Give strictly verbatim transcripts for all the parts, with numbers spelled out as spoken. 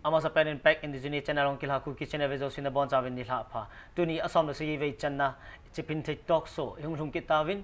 Amasapen in Impact Indigenous Channel hung kilha Kuki Channel vea jousen nabonchauvin nilhah pha. Tuni a som le sagi vei channa Chipin Thei Talk Show ihung lhung kit tauvin,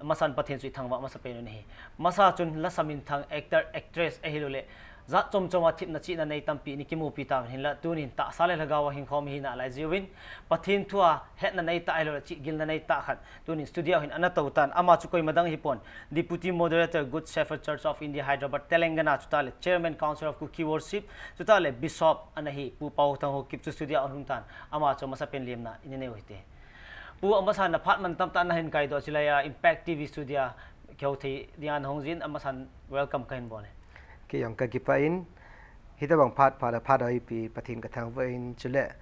amasan Pathen chu ithangvah masapen u ahi. Amasa chun lasa minthang, actor, actress ahilouleh jat chom chom a thepna chihna nei tampi ana kimupi tauvin, hinlah tunin tahsa le lhagao a hingkhom ihi nalai jeh uvin, Pathen thu a hetna neitah ahilouleh chihgilna neitah khat tunin studio a hin ana tou tan. Ama chu koima dang hipon, Deputy Moderator, Good Shepherd Church of India, Hyderabad, Telangana, chutah le Chairman, Council of Kuki Worship, chutah le Bishop ana hi Pu Paothang Haokip chu studio a ahung lhung tan. Ama chu amasapen lemna ina nei u hite. Pu, amasan a phat mantam tah nahin kaidoh chulaiya Impact T V studio a kihou thei dinga nahung jin, amasan welcome kahin bol e. Kei jong kakipah in, hitobang phat pha le phat hoipi Pathen kathangvah in, chule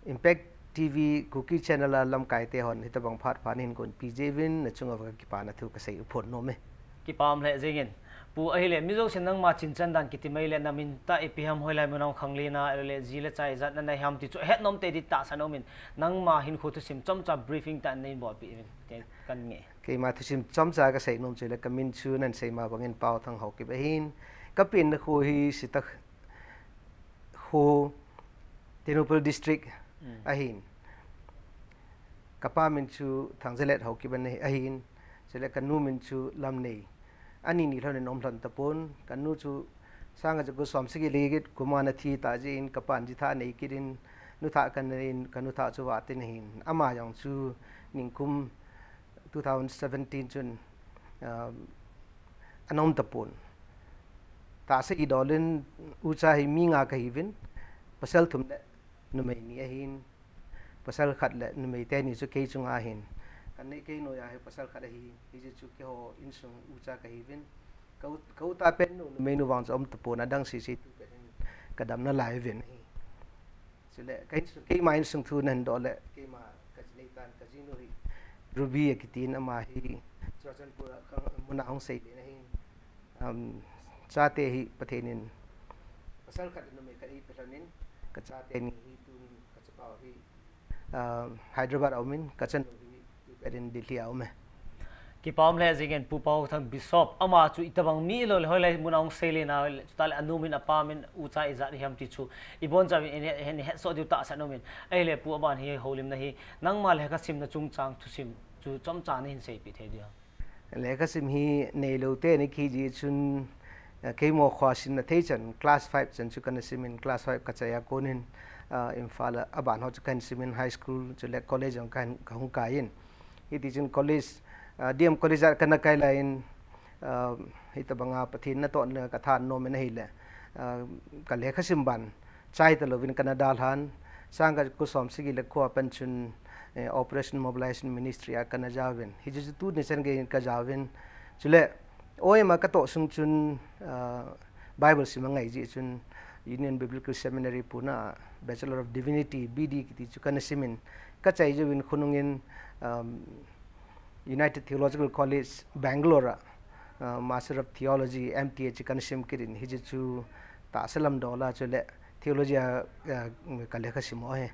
Impact T V Kuki Channel a lamkaite hon hitobang phat pha nahin gonpi jeh uvin, nachunga kakipana thu kasei u phon nom e. Kipah um lheh jengin. Pu, ahile mi jousen nangma chinchan dan kiti mai le, namin tah ipi ham, hoilai mun a hung khanglen a, ahilouleh ji le cha ijat nanei ham ti chu ahet nom tei ding tahsan aumin, nangma hinkho thusim chomcha briefing tah in neibolpeh uvin tin kange. Keima thusim chomcha kasei nom chu ahile, kamin chu nahin sei ma bangin Paothang Haokip ahin. Kapenna kho hi Sita kho, Tengnoupal District ahin. Kapa min chu Thangjalet Haokip ahin. Chule kanu min chu Lamnei. Ani ni lhon in aum lhon tapon. Kanu chu sangkhat jako som sagi le get kum a ana thi tah jeh in kapan jitha anei kit in, nuthah kana nei in, kanu thah chu vah tin ahin. Ama jong chu nikum two thousand seventeen chun, um, ana um tapon. Tahsa idol in, ucha hi mi nga kahiuvin, pasal thum le numei ni ahin, pasal khat le numei teni chu kei chunga ahin. Kanei kei noiya hi pasal khat ahi, hijeh chu keiho insung ucha kahiuvin. Ka u, ka u tapen nu, numeinu vang chu aum tapon, adang sese tupen in kadam nalai uvin ahi. Chule, ka insung, keima insung thu nahin doh le, keima kajinei tan, kajinu hi Ruby akitin, ama hi Churachandpur a khang, mun a hung seilen ahi. Um, chate hi Pathen in pasal khat numei khat eipeh lhon in, kachate ni hi tun kachapau hi, um, Hyderabad a um in, kachanu hi tupen in Delhi a um e. Kipah um lheh jengin Pu Paothang Bishop, ama chu itobang mi lou le hoilai mun a hung seilen a, chutah le anu min apa min ucha ijat ham ti chu ibonchauvin ihet, ihet, ihetsoh diu tahsan aumin. Ahile Pu, aban hi houlimna hi nangma lekha simna chungchang thusim chu chomcha nahin seipeh thei diu ham? Lekha sim hi neilou te ana kiji chun, eh, keimo kho simna thei chan class five chan chu kana simin, class five kachai a konin, ah, Imphal a aban ho chu kahin simin, high school chule college jong kahin, kahung kai in. Hiti chun college, ah, D M College a kana kai laiyin, ah, hitobanga Pathen natoh na katha nom in ahile, ah, ka lekha sim ban chai talouvin kana dalhan, sangkhat jako som sagi le ko a pat chun, eh, Operation Mobilization Ministry a kana jaovin. Hiche chu tuni chan geiyin kajaovin. Chule, O M a katoh sung chun, ah, Bible sim angai jeh chun Union Biblical Seminary Pune a Bachelor of Divinity, B D kiti chu kana simin, kachai jouvin khonungin, um, United Theological College, Bangalore a, ah, Master of Theology, M T H kana sim kit in, hiche chu tahsa lam dola chule theology a, ah, ka lekha sim u ahi.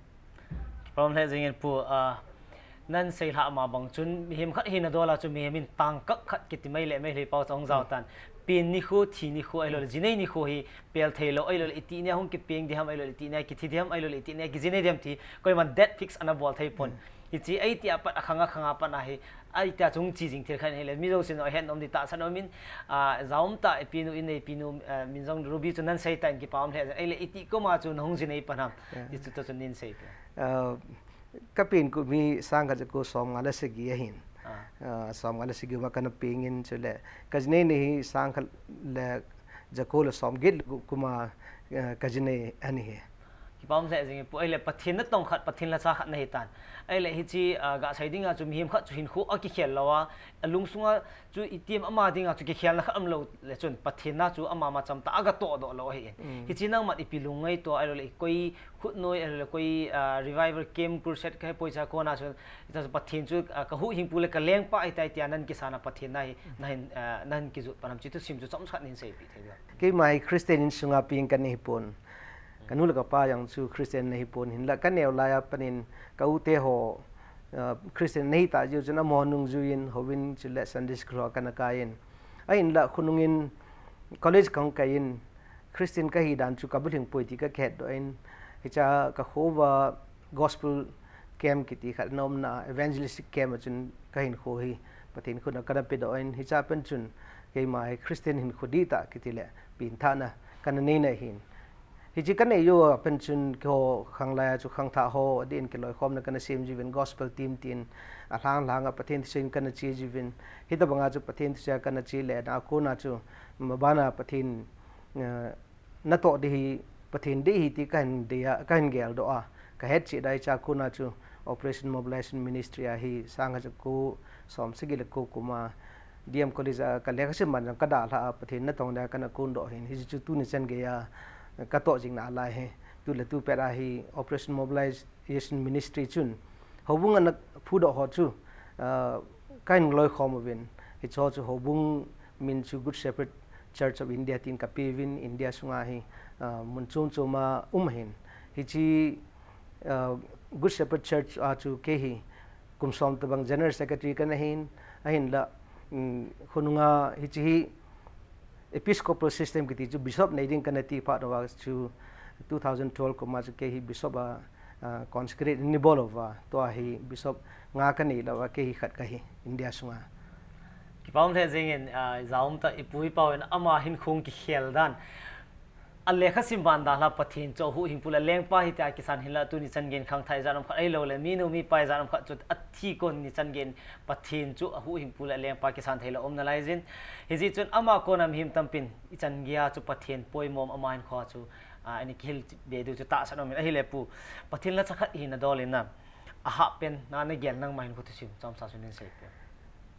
Kipah um lheh jengin Pu, ah, nahin seilhah ma bang chun mihem khat hina dola chu mihem in tangkap khat kiti mai le mai lhei pau chu ahung jao tan. Pen nikho, thi nikho, ahilouleh jinei nikho hi pel thei lou, ahilouleh iti nia hung kipeng ding ham, ahilouleh iti nia kithi ding ham, ahilouleh iti nia kijinei ding ham ti koiman date fix ana bol thei pon. Hiche aiti a pat, akhang akhang a pat ahi, aiti a chung chi jing thil khat ahile, mi jousen ahet nom ding tahsan aumin, ah, jaum tah, ipinu, inneipinu, ah, min jong Ruby chu nahin sei tan kipah um lheh jeng. Ahile iti koma chu nahung jinei pan ham, ti chu toh chun nahin seipeh. Ah, kapen kum hi sangkhat jako som nga le sagi ahin. Ah. Ah, som nga le sagi ma kana pengin chule, kajinei ni hi sangkhat le jako le som get le gup kum a, ah, kajinei ani hi. Kipah um lheh jengin Pu, ahile Pathen natong khat, Pathen lhacha khat nahi tan. Ahile hiche, ah, gasei dinga chu mihem khat chu hinkho akikhel lou a, alungsunga chu itiham ama dinga chu kikhelna khat umlou le chun Pathen na chu ama macham tah a agatoh doh lou ahin. Hiche nangman ipi lungngaito, ahilouleh koi khutnoi, ahilouleh koi, ah, revival camp, crusade kahe poi cha kona chu, ita chu Pathen chu, ah, kahuhhingpu le kalengpa ahitai tia nahin kisan a Pathen na hi, nahin, ah, nahin kijot pan ham, hiche thusim chu chomcha khat nahin seipeh thei diu ham? Keima hi Christian insunga peng kana hipon. Kanu le kapa jong chu Christian ana hipon, hinlah kaneo laiya panin ka u te ho, ah, Christian ana hitah jeh chun amaho nungjuiyin houvin chule Sunday school ho kana kaiyin. Ahinlah khonungin college kahung kaiyin, Christian kahi dan chu kabulhing poi ti kakhetdoh in, hicha kakho uva gospel camp kiti khat ana umna, evangelistic camp a chun kahinkho hi Pathen khut a kana pedoh in, hicha pen chun keima hi Christian hinkho dihtah kiti le pengthahna kana neina ahin. Hiche kanei jou a pen chun keiho khanglai a chu khangthah ho adin kiloikhomna kana sem jiuvin, gospel team tin alhang lhang a Pathen thusei in kana che jiuvin. Hitobang a chu Pathen thusei a kana che le na a kona chu mabana Pathen, eh, natoh ding hi, Pathen dei hi ti kahin dei a, kahin geldoh a, kahet cheh dai cha kona chu Operation Mobilization Ministry a hi sang khat jako som sagi le ko kum a D M College a kalekha sim ban jong kadalhah a Pathen natong dia kana kondoh hin. Hichu tuni chan geiya katoh jing nalai hi. Tu le tu pet a hi Operation Mobilization Ministry chun houbung ana phudoh ho chu, ah, kahin loikhom uvin. Hicho chu houbung min chu Good Shepherd Church of India tin kapeuvin, India sunga hi, ah, mun chom chom a um ahin. Hiche, ah, Good Shepherd Church a chu kei hi kum som tobang General Secretary kana hin, ahinla, um, khonunga hiche hi Episcopal system kiti chu Bishop nei ding kana ti phat uva chu two thousand twelve kum a chu kei hi Bishop a, ah, consecrate in eibol uva, tua hi Bishop nga kanei lou a kei hi khat kahi India sunga. Kipah lheh jengin, ah, jaum tah ipu ipau in ama hinkho kikhel dan. Alekha sim ban dalha Pathen chu ahuhhingpu le lengpa hi tia kisan hinla tuni chan geiyin khangthah ijat um khat ahilou le minu mipa ijat um khat chu athi kon ni chan geiyin Pathen chu ahuhhingpu le lengpa kisan theilou um nalai jin. Hijeh chun ama kona mihem tampin ichan geiya chu Pathen poimo um ama hinkho chu, ah, ani kihil be diu chu tahsan um in ahile pu. Pathen lhacha khat hi nadol in na. Ahahpen na nagel nangma hinkho thusim chomcha chu neiseipeh.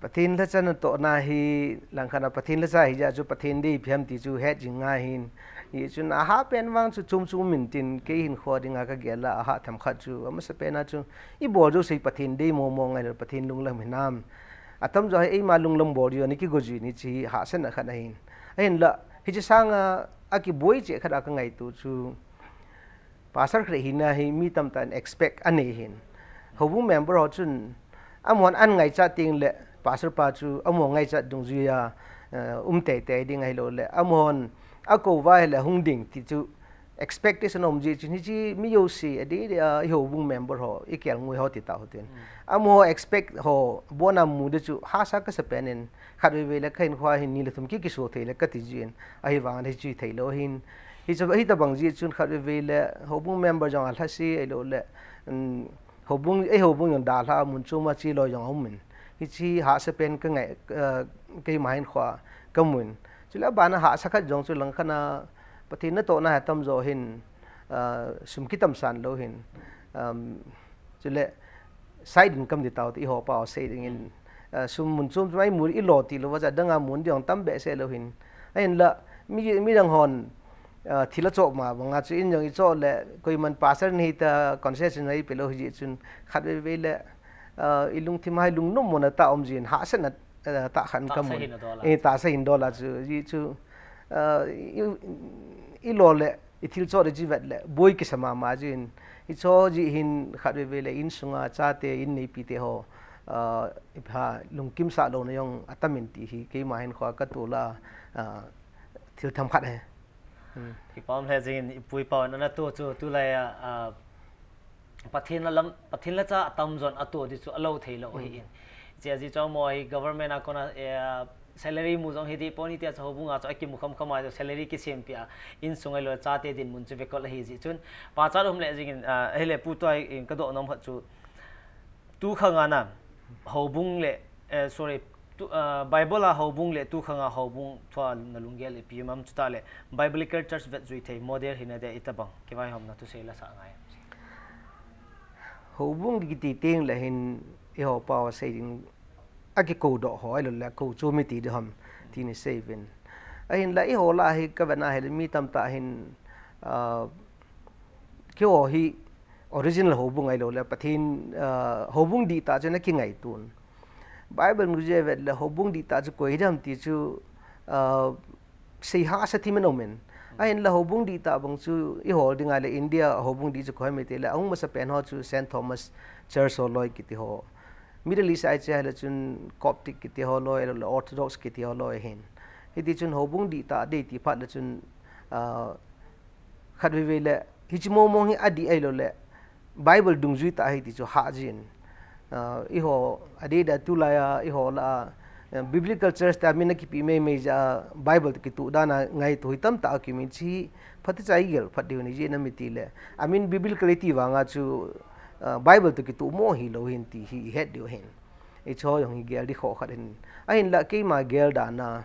Pathen lhacha natohna hi langkhat a Pathen lhacha hijeh a chu Pathen dei ipi ham ti chu het jing ngai hin. Hichun ahahpen vang chu chom chom um intin kei hinkho dinga kagel a ahah themkhat chu amasapen a chu ibol jouse hi Pathen dei momo ngai le Pathen lunglam hinam. Atamjo hi eima lunglam bol jong ana kigo jui ni chu hi hahsatna khat ahin. Ahinla hiche sanga akiboi cheh khat a kangaito chu Pastor khat hina hi mi tamtah in expect anei hin. Houbung member ho chun, amahon angaichat teng le, Pastor pa chu amaho ngaichat dungjuiya, eh, um teitei ding ahilou le, amahon akou uva ahile hung ding ti chu expectation aum jeh chun hiche mi jouse adeh deh a, i houbung member ho, i kelngoi ho ti tau hitin. Mm. Amaho expect ho, abona mu ding chu hahsa kasa pen in, khatvei vei le kahinkho a hin ni le thum ki kiso thei le kati jin, ahivang le hichu theilou hin, Hichu, hitobang jeh chun khatvei vei le, houbung member jong alhase ahilou le, um, houbung, ei houbung jong dalha a mun chom a chelou jong aum in. Hiche hahsa pen kangai, uh, keima hinkho a kamun. Chule abana hahsa khat jong chu langkhat a Pathen natohna hi atamjo hin, uh, sum kitamsan lou hin. Um, Chule, side income ti tau te, i hopa ho sei dingin, ah, sum mun chom chom a i mu i lo ti lou va, jat dang a mun ding tam behseh lou hin. Ahinla, mi, midang hon, ah, thil achoh ma banga chu in jong i choh le, koiman pastor nahi ta concession eipeh lou hijeh chun, khatvei vei le, ah, i lungthim a hi lungnom mona tah um jin, hahsatna, ah, tah khat in kamun. Tahsa hin adol a. Eh, tahsa hin adol a chu, hijeh chu, ah, i, i lo le, I thil choh le chi vet le, boi kisa mama jin. Hicho jeh hin khatvei vei le insunga chate, in neipi te ho, ah, ipha lungkim sah louna jong atam in ti hi, keima hinkho a katoh la, ah, thil themkhat ahi. Hmm. Kipah lheh jengin, ipu ipa hon ana toh chu, tulai a, ah, Pathen la lam, Pathen lhacha atamjon atoh ding chu alou theilou ahi in. Hmm. Hiche jeh chu amaho hi government a kona, eh, salary mu jong hi dehpon hitia chu houbung a chu akimu khamkham a chu salary kisempeh a, insung ahilou le chate dinmun chu vekol ahi jeh chun. Pachat um lheh jengin, ah, ahile pu tua in kadoh nom khat chu. Tukhang a na, houbung le, eh, sorry, tu, ah, Bible a houbung le tukhang a houbung thua nalunggel ipi um am chutah le, Biblical Church vetjui thei model hina dia itobang, kivaihomna thusei la sah ngai am? Houbung kiti teng le hin eiho pao sei ding, akikoudoh ho, ahilou le kou chu mi ti ding ham, ti ni seivin. Ahinla eiho lah a hi kavet na hile mi tamtah hin, ah, keiho hi original houbung ahilou le Pathen, ah, houbung dihtah chu ana kingaito un. Bible mu jeh vet le houbung dihtah chu koi ding ham ti chu, ah, sei hahsa thim in um in. Ahinla houbung dihtah bang chu i hol ding ahile India houbung dih chu koi ham itile, ahung masapen ho chu Saint Thomas Church ho loi kiti ho. Middle East a i che ahile chun Coptic kiti ho loi, ahilou le Orthodox kiti ho loi ahin. Hiti chun houbung dihtah dei ti phat le chun Ah, khat veve le, hiche mong mong hi adih ahilou le, Bible dungjui tah ahi ti chu hah jin. Ah, eiho, adeh deh a tulai a, eiho lah a, eh, biblical church tia min akipe mei mei jeh a, Bible toh kitoh dan a ngaito hi tamtah akimin chi, phat cha igel phat diu ni jeh inem itile. Amin biblical iti vang a chu, ah, Bible toh kitoh mo hilou hin ti hi ihet diu hin. Hicheho jong hi gel ding khoh khat hin. Ahinlah keima gel dan a,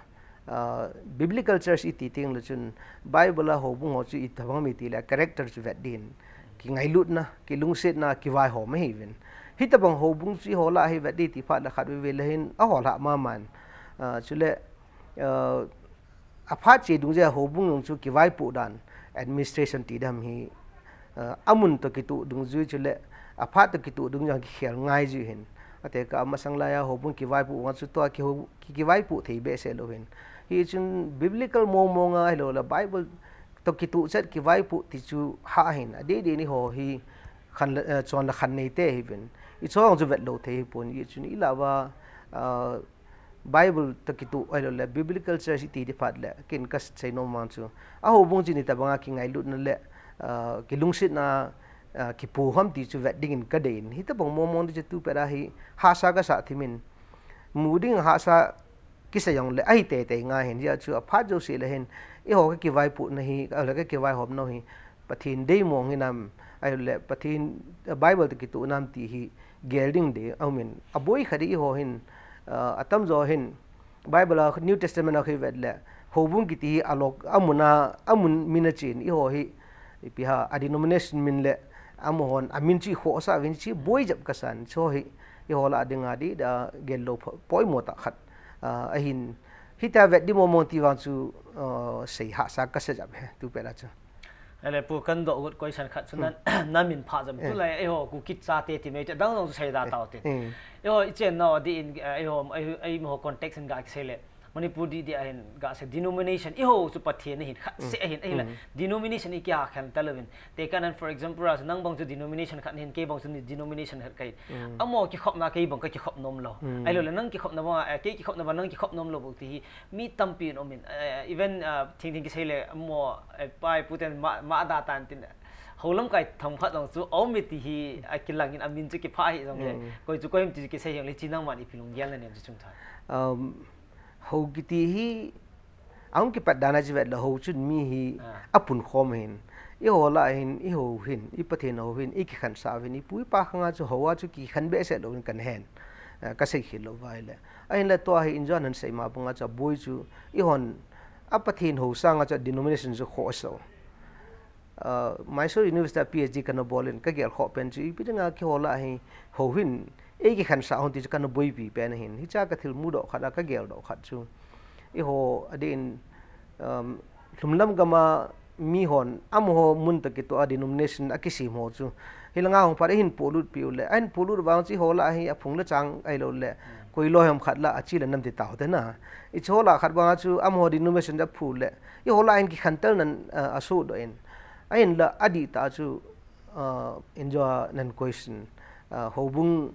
ah, biblical church iti teng le chun Bible a houbung ho chu itobang ham itile character chu vet ding hin. Kingailutna, kilungsetna, kivaihom ahiuvin. Hitobang houbung chu eiho lah a hi vet ding ti phat le khat veve le hin aholhah mama in. Ah, chule, ah, aphat cheh dungjui a houbung jong chu kivaipoh dan administration ti ding ham hi, ah, amun toh kitoh dungjui chule aphat toh kitoh dungjui a kikhel ngai jeh hin. Atekah a masang lai a houbung kivaipoh vang chu tua ki, ki, kivaipoh thei behseh lou hin. Hichun biblical mong mong a ahilou le Bible toh kitoh chet kivaipoh ti chu hah hin. Adeh deh in eiho hi khan le, eh, chon le khan neite ahiuvin. Hicheho chu vet lou thei hipon. Hichun ilah uva, ah, Bible toh kitoh ahilou le biblical church iti ti phat le, ken kasei nom vang chu, a houbung chu itobang a kingailutna le, ah, kilungsetna, ah, kipo ham ti chu vet ding in kadei in. Hitobang mong mong ti chu tupet a hi hahsa kasah thim in. Mu ding hahsa kisei jong le ahi teitei ngai hin, hijeh a chu aphat jouse le hin, eiho kakivaipohna hi, ahilou le kakivaihomna hi, Pathen deimo hinam, ahilou le Pathen, eh, Bible toh kitoh nam ti hi gel ding ding aumin. Aboi khat hi eiho hin, ah, atamjo hin Bible a New Testament a kivet le houbung kiti hi alok amun a, amun min a chen eiho hi ipi ham a denomination min le amahon amin chu ikhohsah uvin chi boi jep kasan. Chu hi eiho lah a dinga dih da gel lou po-, poimo tah khat, ah, ahin. Hitia vet ding mong mong ti vang chu, ah, sei hahsa kasa jep e, tupet a chu. Ahile pu, kadoh got question khat chu, na, na min pha jom. Eh. Tulai eiho Kuki chate ti mei te dang dang chu sei da tau te. Eh. Eiho ichen nau adih in, eh, eiho, ei, eiho context in ga kisei le Manipur dih dih a hin ga sei denomination eiho chu Pathen ahin khat seh ahin, ahile denomination i kihahkhel talouvin. Tekah nan, for example, a chu nang bang chu denomination khat nahin, kei bang chu denomination khat kahin. Amaho kikhopna kei bang kakikhop nom lou. Ahilou le nang kikhopna bang, eh, kei kikhopna bang nang kikhop nom lou bou ti hi mi tampi in umin, eh, even, ah, thing thing kisei le amaho, eh, pa pu ten ma, ma da tan tin, hou lamkai themkhat jong chu aum e ti hi akilang in amin chu kipha hi jong le, koi chu koi ham ti chu kisei hih le, chi nangman ipi lunggel nanem chu chungthu. Um, hou kiti hi, ahung kipat dan a chu vet le hou chun mi hi apunkhom ahin. Eiho lah a hin, eiho hin, i Pathen hou hin, i kikhansah uvin, ipu ipa khang a chu hou a chu kikhen behseh louvin kahin. Ah, kasei khel lou vai le. Ahinla tua hi injo nan sei ma bang a chu aboi chu, eihon a Pathen hou sang a chu denomination chu khoh asah u. Ah, Mysore University a PhD kana bol in kagel khoh pen chu ipi dinga keiho lah a hi hou hin eikikhansah hon ti chu kana boipi pen ahin. Hicha kathil mudoh khat a kagel doh khat chu, eiho adeh in, um, lhumlam gam a mihon amaho mun toh kitoh a denomination akisem ho chu, hilanga hung phat ahin polut piu le, ahin polut vang chu eiho lah a hi aphung le chang ahilou le, koi loi ham khat lah a chi le nam ti tau te na. Hicheho lah khat bang a chu amaho denomination a phu le, eiho lah a hin kikhantel nan, ah, asoh doh in. Ahinla adih tah chu, ah, injo nan question, ah, houbung,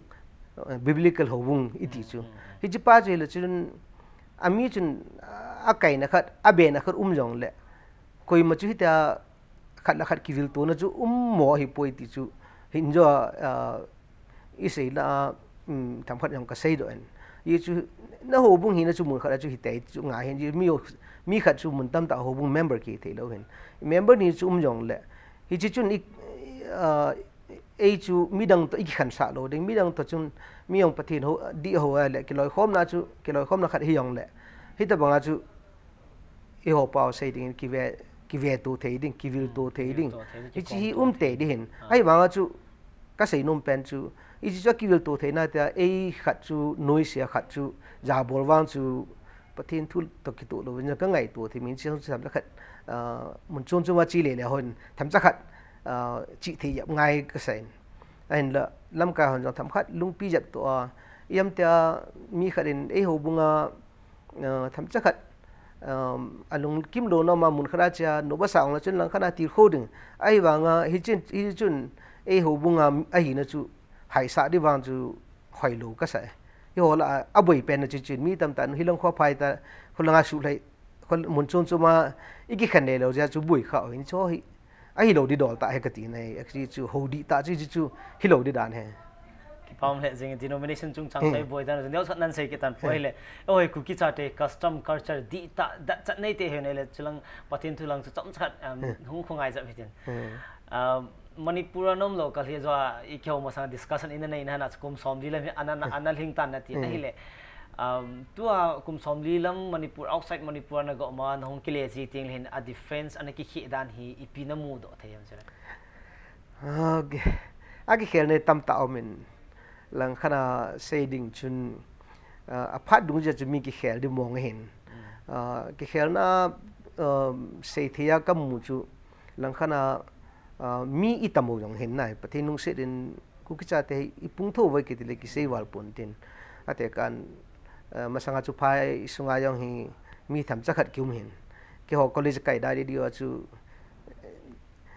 ah, biblical houbung iti chu. Hiche pa chu hile chun, ami chun, ah, akaina khat, abena khat um jong le, koima chu hitia khat le khat kiviltona chu um mo ahipoi ti chu. Hinjo, ah, isei lah a, um, themkhat jong kasei doh in. Hichu na houbung hina chu mun khat a chu hitei chu ngai hin, mi, mi khat chu mun tamtah houbung member kithei lou hin. Member ni chu um jong le, hiche chun i, ah, ei chu midang toh ikikhansah lou ding, midang toh chun mi jong Pathen hou, dih hou a le, kiloikhomna chu, kiloikhomna khat hi jong le. Hitabang a chu, eiho pau sei ding in kive, kiveto thei ding, kivilto thei ding. Kivilto thei ding, hiche hi kikhomto um thei tei ding hin. Ah. Ahivang a chu, kasei nom pen chu, hiche chu akivilto theina tia, ei khat chu, noise a khat chu, jabol vang chu, Pathen thu toh kitoh louvin, kangaito thei min chi themcha khat, ah, mun chom chom a chi le le hon, themcha khat, ah, chi thei jep ngai kasei in. Ahinla, lamkai hon jong themkhat, lungpi jep toh a, ipi ham tia, mi khat in, ei houbung a, ah, themcha khat, um, alungkim louna ma mun khat a chia, nopsa ong le chun lang khat a tilkhou ding. Ahivang a, hichun, hichun, ei houbung a, ahina chu, haisah ding vang chu, hoilou kasei. Eiho lah a, aboi pen na chu chun, mi tamtah in, hilang kho phai ta, kholanga suhlhai, Khol mun chom chom a i kikhen le lou jeh a chu boi kha u hin chu hi. Ahilou di dol tah hi kati nai. Actually chu hou di tah chu, chu hilou di dan hi. Kipah le jing denomination chungchang Hmm. thei boi dan chu neocha nan sei kit tan poi Hmm. le. Oi, Kuki chate custom culture di tah, dat chat nei te hi nei le chulang Pathen thu lang chu chomcha khat, um, Hmm. hung khongai jep hitin. Hmm. Um, Manipur a na um lou kal hi jeh a i kihou masang discussion i na nei na hana chu kum somli lam hi ana, ana, Hmm. ana lhing tan nati Hmm. ahile. Um, tua kum somli lam Manipur, outside Manipur na go ma na hung kile ji teng le hin a difference ana kikhel dan hi ipi na mudoh thei em sir? Ah, ki-, a kikhel nei tamtah um in. Langkhat a sei ding chun, ah, a phat dung jeh chu mi kikhel di mong ahin. Mm. Ah, kikhelna, um, seithei a ka mu chu langkhat a, ah, mi i tam u jong hin nai. Pathen lungset in Kuki chate hi i pung tho vai kiti le kisei val pon tin. Ate kan, ah, masanga chu phai sunga jong hi mi themcha khat kium hin. Keiho college kai da di di a chu,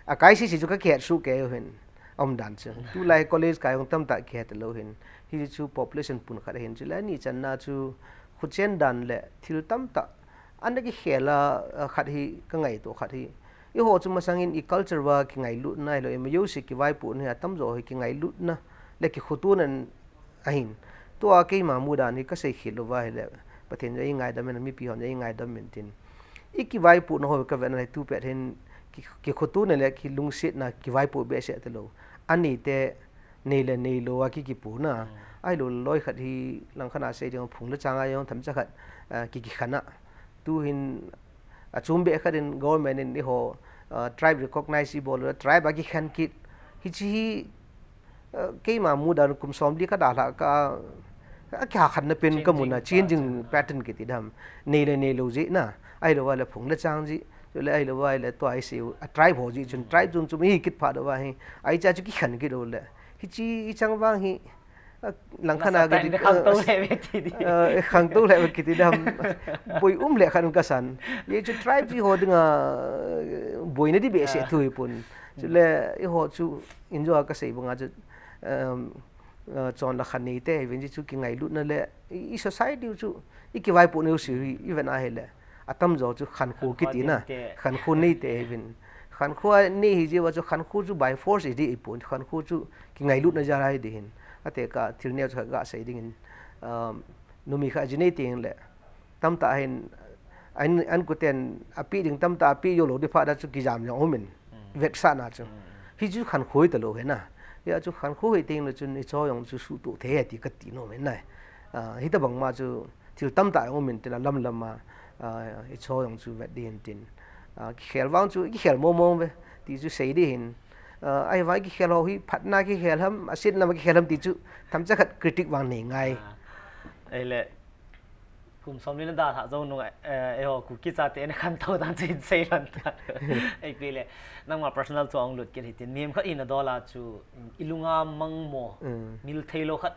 a kai sisi chu ka kihet suh kei u hin, a um dan chu. Tulai college kai hung tamtah kihet lou hin. Hi chu population pun khat hin chu le ni channa chu khuchen dan le thil tamtah. Ana kikhel a, a khat hi ka ngaito khat hi. Eiho chu masang in i culture va kingailutna hilou, i ma jouse kivaipohna hi atamjo hi kingailutna le kikhotona ahin. Tua keima mudan hi ka seikhel lou va hile, Pathen jong ei ngaidam in, mipi hon jong ei ngaidam in tin. I kivaipohna ho ka vetna hi tu pet hin ki, kikhotona le kilungsetna kivaipoh behseh talou. Anei te, nei le neilou a ki, kipuna. Mm. Ahilou loi khat hi langkhat a sei ding phung le chang a jong themcha khat, ah, ki, kikhen a. Tu hin a chom beh khat in government in eiho, ah, tribe recognize i bol lou, tribe a kikhen kit. Hichi hi, ah, keima mudan kum somli ka dalha ka, a kihakhenna pen ka muna, changing, changing pattern kiti dam. Nei le neilou jeh na. Ahilou va le phung le chang jeh. Chule ahilou va le tua i sei u, a tribe ho jeh chun, tribe chom chom hi kit phat u va hi. Ahi cha chu kikhen kit u le. Hichi i chang vang hi, a, langkhat a ka, nasa pen di, khangtou, ah, le ve ti di. Ah, khangtou le ve kiti dam. Boi um le khan ka san. Ye chu tribe ji ho dinga, ah, boina di behseh, ah, thu hi pon. Chule eiho chu injo a ka sei banga chu, um, ah, chon le khan nei te, ven ji chu kingailutna le, i, i society chu, i kivaipohna u si hi, i ven a hile. Atamjo chu khankho kiti na, khankho nei te hi vin. Khankho nei hi jeh va chu khankho chu by force i di i pon, khankho chu kingailutna jal a hi di hin. Ate ka thil neo chu ka sei ding in, um, numei khat ji nei teng le. Tamtah hin, an, an kuten a pe ding tamtah a pe jou lou di phat a chu kijam jong um in. Mm. Vetsahna chu. Mm. Hi chu khankho hi talou hi na. Hia chu khankho hi teng le chun i cho jong chu suhtoh thei hi ti ka ti nom in nai. Ah, hitabang ma chu thil tamtah jong um in tin a lam lam a, ah, i cho jong chu vet di hin tin. Ah, kikhel vang chu, kikhel mong mong ve, ti chu sei di hin. Ah, ahivang kikhel ho hi, phatna kikhel ham, asetna ma kikhel ham ti chu, themcha khat critic vang nei ngai. Ah, ahile, kum somli na dalha jou nung, eh, eiho Kuki chate na khantou dan chu hin sei lhon ta. Ipi le, nangma personal chu ahung lut kit hitin, mihem khat hina dol a chu, i lunga mang mo, mm, mil theilou khat,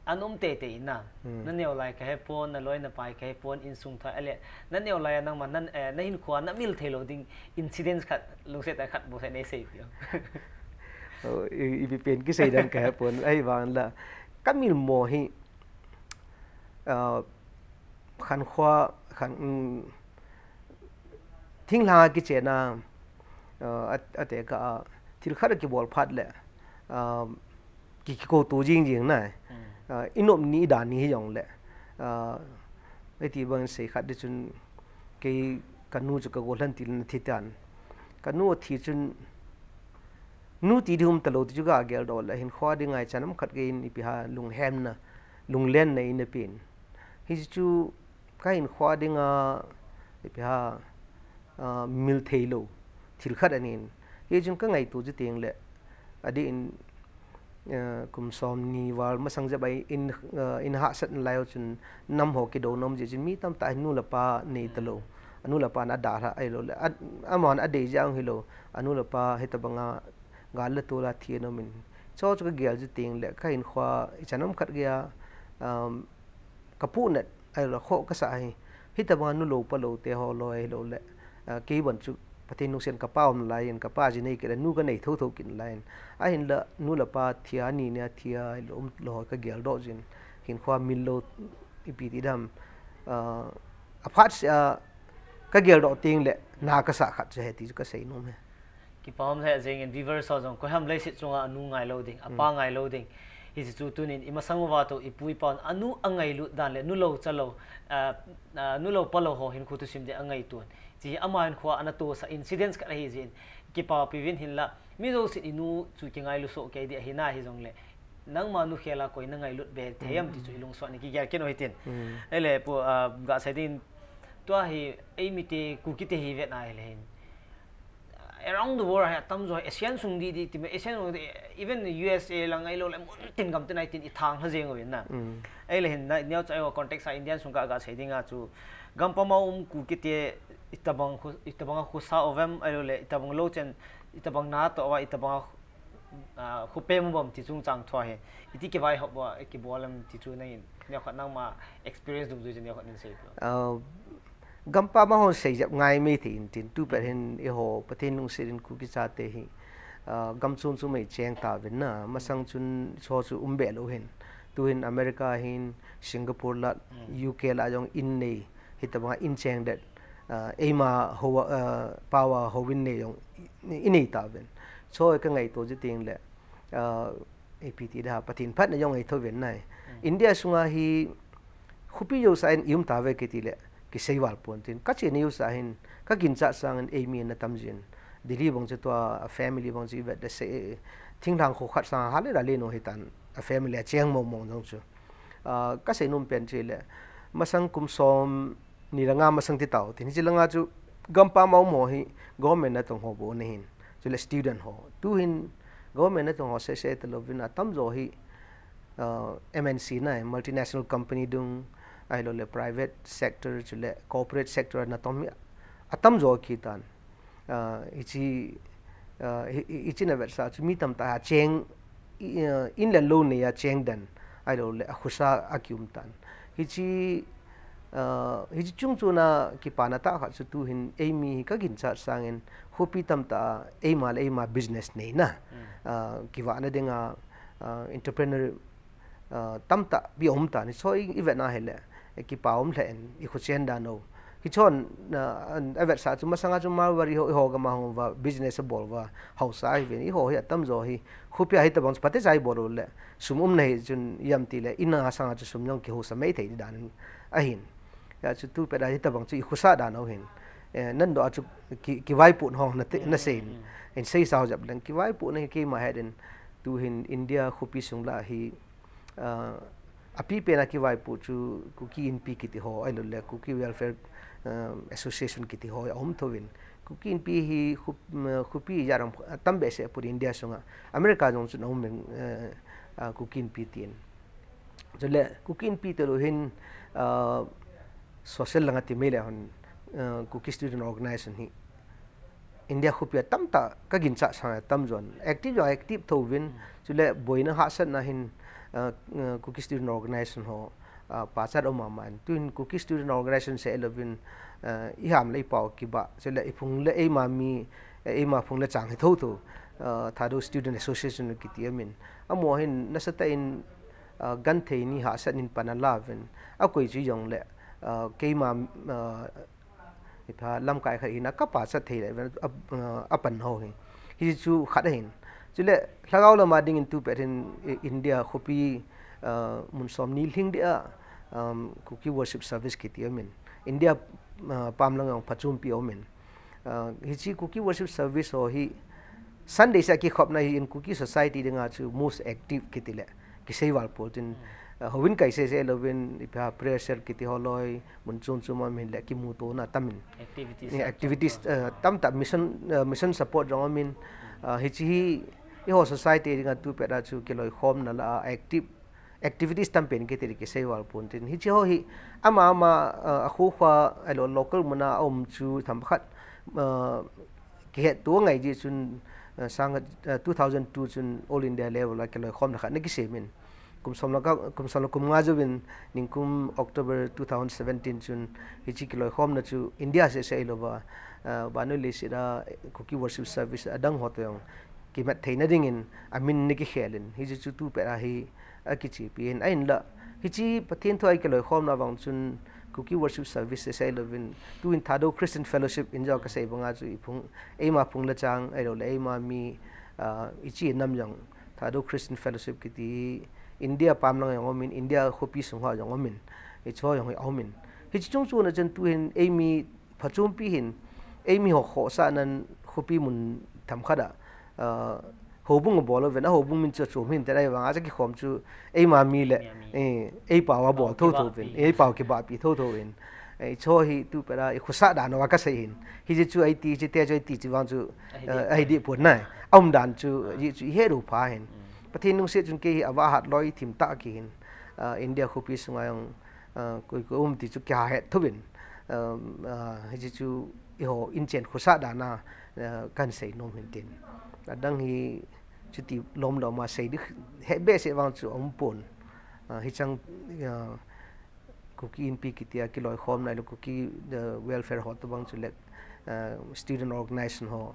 An um teitei na. Hmm. Na neo lai ka hepon, na loi na pai ka hepon, insung thoi ale. Na neo lai a nangma, nan, eh, na hinkhoa na mil theilou ding incidents khat, lungset a khat, bouseh nei sei peh. Oh, i, ipi pen kisei dan ka hepon, ahivang la. Ka mil mo hi, ah, khankhoa, khan, um, thinglhang a kichen a, ah, a, ate ka, ah, thil khat a kibol phat le, ah, ki, kikouto jing jing na. Hmm. Ah, i nop ni i dan ni hi jong le. Ah, iti bang sei khat di chun kei ka nu chu ka gollhan til na thi tan. Ka nu thi chun nu ti di um talou ti chu ka geldoh le hinkhoa ding ngai chan um khat kei in ipi ha lunghemna, lunglenna in a pen. Hi chu ka hinkhoa dinga, ipi ha, ah, mil theilou thil khat ahin. Hichun ka ngaito chu teng le, adeh in, ah, kum somni val masang jep a in, ah, in hahsatna lai ho chun nam ho kidou nom jeh chun mi tamtah hin nu le pa nei talou. Anu le pa na dalha ahilou le, a, amahon adei jeh a hilou. Anu le pa hitabanga gal le tol a thi nom in. Chu chu ka gel chu teng le, ka hinkhoa ichan um khat geiya, um, ka puhnat, ahilou le, khoh ka sah hi. Hitabanga nu lou pa lou te ho loi ahilou le, ah, kei bon chu Pathen lungset in ka pa um lai in, ka pa ji nei kit le, nu ka nei thotho kit lai in. Ahinla, nu le pa thia, ni nia thia, ahilou um lou ka geldoh jin. Hinkhoa mil lou ipi ti dam. Ah, aphat seh a, Ka geldoh teng le na ka sah khat chu ahi ti chu ka seinom e. Kipa um lheh jengin, viewers ho jong, koiham leiset chunga anu ngailou ding, apa ngailou ding. Hiche chu tunin i masang uva toh, i pu i pa hon anu angailut dan le, nu lou cha lou, ah, ah, nu lou pa lou ho hinkho thusim ding angaito un. Hiche hi ama hinkho a ana tohsah incidents khat ahi jeh in, kipa pi uvin hinla, mi jousen i nu chu kingailu soh kei ding ahi na hijongle, nangma nu khel a koi na ngailut be thei am ti chu i lungsuh a ni kigel kit u hitin. Hmm. Ahile pu, ah, ga sei ding, tua hi, eimi te, Kuki te hi vet na ahile hin, around the world hi atam jo, Asian sung di di ti me, Asian sung di, even U S A lang ahilou le, mun tin gam tin ai tin i thang ha jeng uvin na. Hmm. Ahile hin, na, neocha eiho context a Indian sung ka ga sei ding a chu, gampam a um Kuki te, itabang khu, itabang a khu sa uvem, ahilou le, itabang lou chen, itabang na toh uva, itabang a, ah, khu pem u bam ti chungchang thu ahi. Iti kivaihop uva, eh, kibol em ti chu nangin, neokhat nangma experience dungjuiya chu neokhat nin sei peh. Ah, gampam a hon sei jep ngai mai thei in tin, tu pet hin eiho, Pathen lungset in Kuki chate hi, ah, gam chom chom a i cheng tauvin na, masang chun hicho chu um be lou hin. Tu hin America hin, Singapore la, Hmm. U K la jong in nei, hitabang a in cheng det, ah, eima ho, ah, pao a houin nei jong i, i nei tauvin. Hicho ka ngaito ji teng le, ah, ipi ti da, Pathen phatna jong ahi thouvin na. Hmm. India sunga hi khopi jousea i um tauve kiti le, kisei val pon tin. Ka chena jousea hin, ka ginchat sangin eimi ana tam jin. Delhi bang chu tua, a family bang chu i vet le se, thinglhang kho khat sanga ha le la le no hitan, a family a cheng mong mong jong chu. Ah, ka seinom pen chu le, masang kum som ni le nga masang ti tau, tin hiche langa chu gampam a um ho hi government natong ho bou ana hin, chule student ho. Tu hin government natong ho seh seh talouvin atam jo hi, ah, M N C na, multinational company dung, ahilou le private sector, chule corporate sector natong hi atam jo kitan. Ah, hiche, ah, hi, hi, hiche na vetsah chu mi tamtah a cheng, i, ah, in le lou nei a cheng den, ahilou le, akhusa a kium tan. Hiche, ah, hiche chung chon a kipana tah khat chu tu hin eimi hi ka ginchat sangin khopi tamtah a eima le eima business neina, Hmm. ah, kivahna dinga, ah, entrepreneur ah, tamtah pi um tan, hicho i, i vet na hile, eh, kipa um lheh in, i khuchen dan u. Hichon, ah, an, a vetsah chu masanga chu Marwari ho, eiho gam a hung uva, business abol uva, haosa ahiuvin, eiho hi atam jo hi, khopi a hitabang chu phatecha i bol u le, sum umna hi chun ipi ham ti le, in a sanga chu sum jong kihaosa mai thei dan ahin. Hijeh chun tu pet a hitabang chu i khusa dan u hin. Eh, nangho a chu ki, kivaipohna ho na te, na sei in. Mm, mm. In seisa ho jep leng kivaipohna hi keima het in tu hin India khopi sung lah hi, ah, apipen a kivaipoh chu Kuki Inpi kiti ho, ahilou le Kuki Welfare, ah, Association kiti ho, aum thouvin. Kuki Inpi hi khup-, ah, khopi jat ham atam behseh put India sunga. America jong chun aum in, eh, ah, Kuki Inpi tin. Chule, Kuki Inpi tilou hin, ah, social langa ti mai le hon, ah, Kuki Student Organization hi India khopi a tamtah ka ginchat sang a tam jon. Active jong active thouvin, chule boina hahsatna hin, ah, ah, Kuki Student Organization ho, ah, pachat um mama in. Tuhin Kuki Student Organization seh louvin, ah, i ham le i pao kibah. Chule i phung le eima mi, eima phung le chang hi thotho, ah, Thadou Student Association kiti amin. Amaho hin nasatah in, ah, genthei ni hahsat nin pan ala uvin, akoi chu jong le, ah, keima, ah, ipi ham lamkai khat hina ka pachat thei le uvin, ah, ah, apan ho hi. Hichu khat ahin. Chule, lhagao lama dingin tu pet hin, i, India khopi, ah, mun som ni lhing dia, um, Kuki Worship Service kiti amin. India, ah, pam lang jong phachompi amin. Ah, hiche Kuki Worship Service ho hi Sunday seh a kikhopna hi in Kuki society dinga chu most active kiti le kisei val pon tin, ah, houin kai seh seh louvin ipi ham prayer cell kiti ho loi mun chom chom a min le kimutona tam in. Activities, eh, ah, activities, ah, tamtah mission, ah, mission support jong amin. Ah, hiche hi eiho society dinga tu pet a chu kiloikhomna lah a active activities tampen kiti le kisei val pon tin. Hiche ho hi ama ama, ah, akho kho a lo-, local mun a aum chu themkhat, ah, kihetto ngai jeh chun, ah, sang, ah, two thousand two chun All India level a kiloikhomna khat ana kisem in. Kum som le ka, kum som le kum nga jouvin ningkum October two thousand seventeen chun hiche kiloikhomna chu India seh seh hilouva, ah, vannoi leiset a Kuki Worship Service adang ho toh jong kimat theina dingin amin ana kikhel in. Hiche chu tu pet a hi akichepi in, ahinla, hiche Pathen thu a kiloikhomna vang chun Kuki Worship Service seilouvin, tuin Thadou Christian Fellowship in jong kasei banga chu iphung, eima phung le chang, ahilouleh eima mi, ah, ichi nam jong, Thadou Christian Fellowship kiti, India pam lang jong umin, India khopi sung ho jong umin, hicheho jong hi aumin. Hiche chungchon a chun tuhin, eimi phachompi hin, eimi ho khohsah nan khopi mun themkhat a, ah, houbung abol uvin, a houbung min chu achom hinte, ahivanga chu kikhom chu eima mi le, eima mi. Eh, eipao abol thotho uvin, eipao kibahpi thotho uvin. Eh, hicheho hi tu pera, ikhosah dan uva kasei hin. Hiche chu eiti, hiche te chu eiti, hiche vang chu, ahi eh, deh ahi deh pon nai. Aum dan chu, hichu ihet u pha hin. Mm. Pathen lungset chun kei hi avahat loi thim tah kihin. Ah, India khopi sunga jong, ah, koi koi um ti chu kiha het thuvin. Um, ah, hiche chu eiho inchen khosah dan a, ah, kahin sei nom hin tin. Adang hi chuti lom lom a sei ding het behseh vang chu aum pon. Ah, hichang, ah, Kuki Inpi kiti a kiloikhomna le Kuki, eh, welfare ho tobang chule, eh, student organization ho,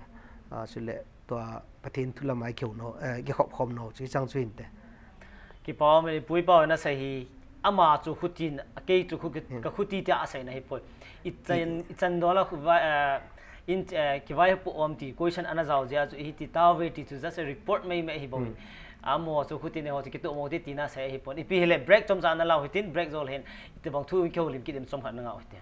ah, chule tua Pathen thu lama kihou nau, eh, kikhop khom nau chu hichang chu hinte. Kipa um e, Pu Pau in asei hi, ama chu khutin, kei chu khu-, hmm, ka khuti tia aseina hi poi. I chan, i chan dola khu va, eh, in, eh, kivaipo um ti question ana jao jeh a chu hiti tauve ti chu just a report mei mei hi bou. Hmm. Amaho chu khutin eiho chu kitoh mo ti tina sei hi pon. Ipi hile break chomcha ana lau hitin, break jou le hin itobang thu kihoulim kit in chomkhat na ngah u hite.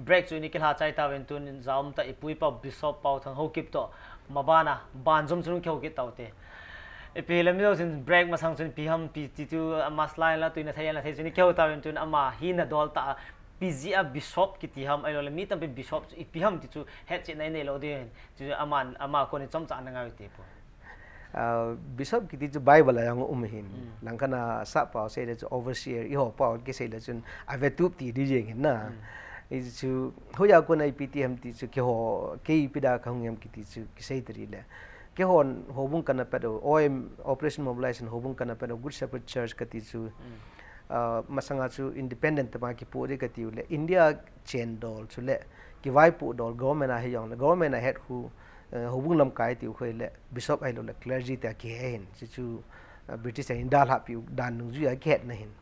Break chu ini kilha chai tauvin tun jaum ta ipu ipa Bishop Paothang Haokip toh mabana banjom chun kihou kit taute. Ipi le mi lo sin break masang chun ipi ham ipi ti tu ama slide la tuina thei la thei chun kihou tauvin tun ama hina dol ta ipi jeh a Bishop kiti ham ahilou le mi tampi Bishop chu ipi ham ti chu hetchetna inei lou ding. Chu ama ama kon in chomcha na ngai te pu. Ah, Bishop kiti chu Bible a jong um hin. Langkhat a sap pao sei le chu overseer, eiho pao kisei le chun avetup ti di jeng hin na. Hichu hoiya kon a ipi ti ham ti chu keiho, kei ipi dia kahung ham kiti chu kisei tari le. Keihon houbung kana pet u, O M, Operation Mobilization houbung kana pet u, Good Shepherd Church kati chu. Ah, masanga chu independent tama kipoh di kati u le. India chen dol chu le. Kivaipoh dol government a hijong le. Government a het khu, eh, houbung lamkai ti u khu le. Bishop ahilou le clergy tia kihe hin. Chu chu, ah, British a hin dalhah pi u dan nung ju a kihet na hin.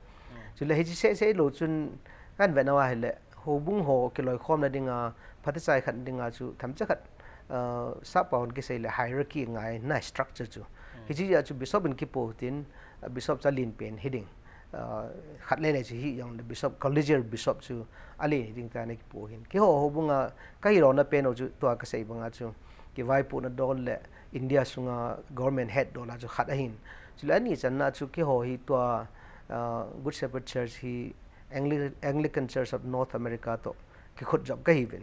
Chu le hichi sei sei lou chun kan vet na uva hi le. Houbung ho kiloikhomna dinga, phatechan khat dinga chu themcha khat, ah, sap pao hon kisei le hierarchy ngai na structure chu. Hichi a chu bishop in kipoh tin, ah, bishop chu alen pen hiding. Ah, khat le le chu hijong le bishop, collegial bishop chu alen hiding tia na kipoh hin. Keiho houbung a kahi lona pen u chu tua kasei banga chu. Kivaipohna dol le India sunga government het dol a chu khat ahin. Chu le ani channa chu keiho hi tua, ah, Good Shepherd Church hi Angli-, Anglican Church of North America toh kikhut jop kahi uvin.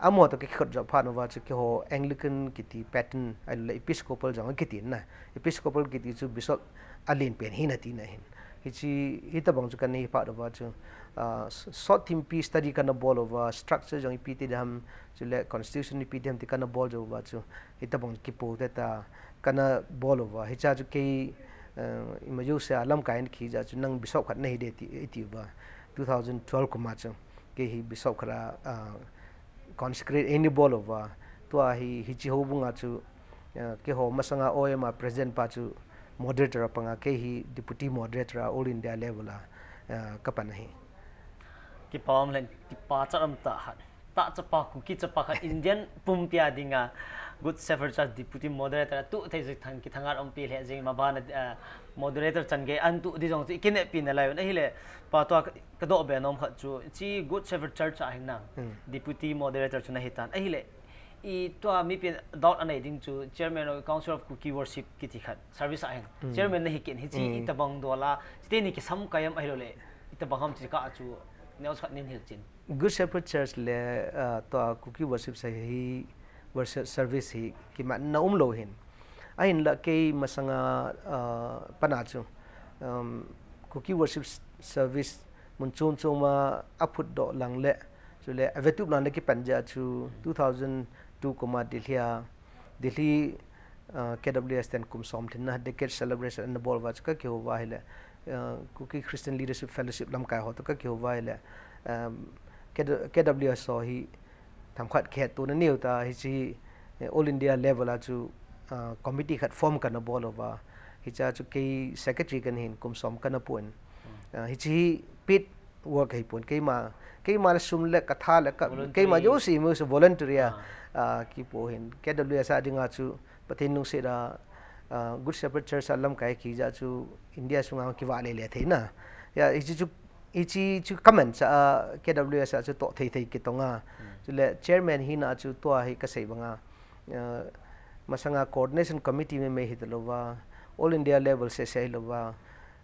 Amaho toh kikhut jop phat uva chu keiho Anglican kiti pattern ahilou le Episcopal jong kiti na. Episcopal kiti chu bishop alen pen hina tina hin. Hichi, hitabang chu kana hi phat uva chu, ah, s-, sot thimpi study kana bol uva, structure jong ipi ti ding ham, chu le constitution ipi ti ding ham ti kana bol jou uva chu, hitabang kipoh te ta, kana bol uva. Hicha chu kei, eh, ima jouse a lamkai in kija chu nang bishop khat nahi de ti, iti uva. Two thousand twelve kum a chu kei hi bishop khat a, ah, consecrate eina bol uva. Tua hi, hichi houbung a chu, eh, keiho masanga O M a president pa chu moderator a panga, kei hi deputy moderator a all India level a, eh, kapan ahi. Kipa um le, kipa cha um tah hat. Tah chapa, Kuki chapa khat Indian pumpi a dinga Good Shepherd Church Deputy Moderator a tuh thei jing thang kithang at umpi le jing mabana, ah, moderator chan gei an tuh di jong chu i kineppi nalai un ahile pa tua ka, ka doh be nom khat chu chi Good Shepherd Church a hin na Deputy Moderator chu nahi tan ahile i tua mipi in doubt anei ding chu Chairman of Council of Kuki Worship kiti khat service a hin Chairman nahi ken hichi itabang dol a chiteni kisam kaiam ahilou le itabang ham chi ka chu news khat nin hil chin. Good Shepherd Church le, ah, tua Kuki Worship sa hi, worship service hi kimatna umlou hin. Ahinla kei masanga, ah, pana chu, um, Kuki Worship s-, Service mun chom chom a aphut doh lang le, chule avetup lang le kipan jeh a chu two thousand two kum a Delhi a, Delhi, ah, K W S ten kum som lhinna decade celebration ana bol uva chu ka kihou uva ahile, ah, Kuki Christian Leadership Fellowship lamkai ho toh ka kihou uva ahile, um, K-, K W S ho hi themkhat kihetto na neo ta hichi, eh, all India level a chu, ah, committee khat form kana bol uva. Hicha chu kei secretary kana hin kum som kana pon. Ah, hichi hi paid work ahi pon. Keima, keima le sum le ka tha le ka, keima jouse, mo se voluntary a, ah, kipoh hin. K W S a dinga chu Pathen lungset a, ah, Good Shepherd Church a lamkai kija chu India sunga kiva le le thei na. Ya, hichi chu, hichi chu kaman cha a K W S a chu toh thei thei kitong a. Chule chairman hina chu tua hi kasei banga. Ah, masanga coordination committee me me hi ta louva, all India level se se hi louva,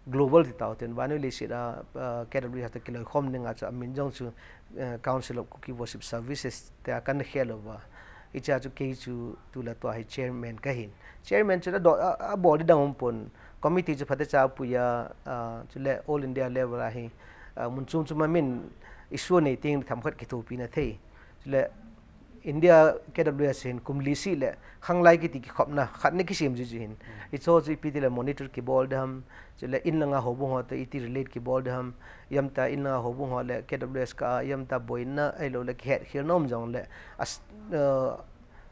global ti tau ten, vannoi leiset a, ah, K W S te kiloikhom dinga chu amin jong chu, eh, Council of Kuki Worship Services te a kana khel uva. Hicha chu kei chu tu le tua hi chairman kahin. Chairman chu a do, a, abol di dang um pon. Committee chu phatecha pui a, ah, chule all India level a hi, ah, mun chom chom a min issue nei teng themkhat kithopi na thei. Chule India K W S hin kum li seh le khanglai kiti kikhopna khat na kisem ji ji hin. Hicho chu ipi ti le monitor kibol ding ham, chule in langa houbung ho toh iti relate kibol ding ham, ijemtia in langa houbung ho le K W S kah a ijemtia boina ahilou le kihet khel nom jong le as, uh,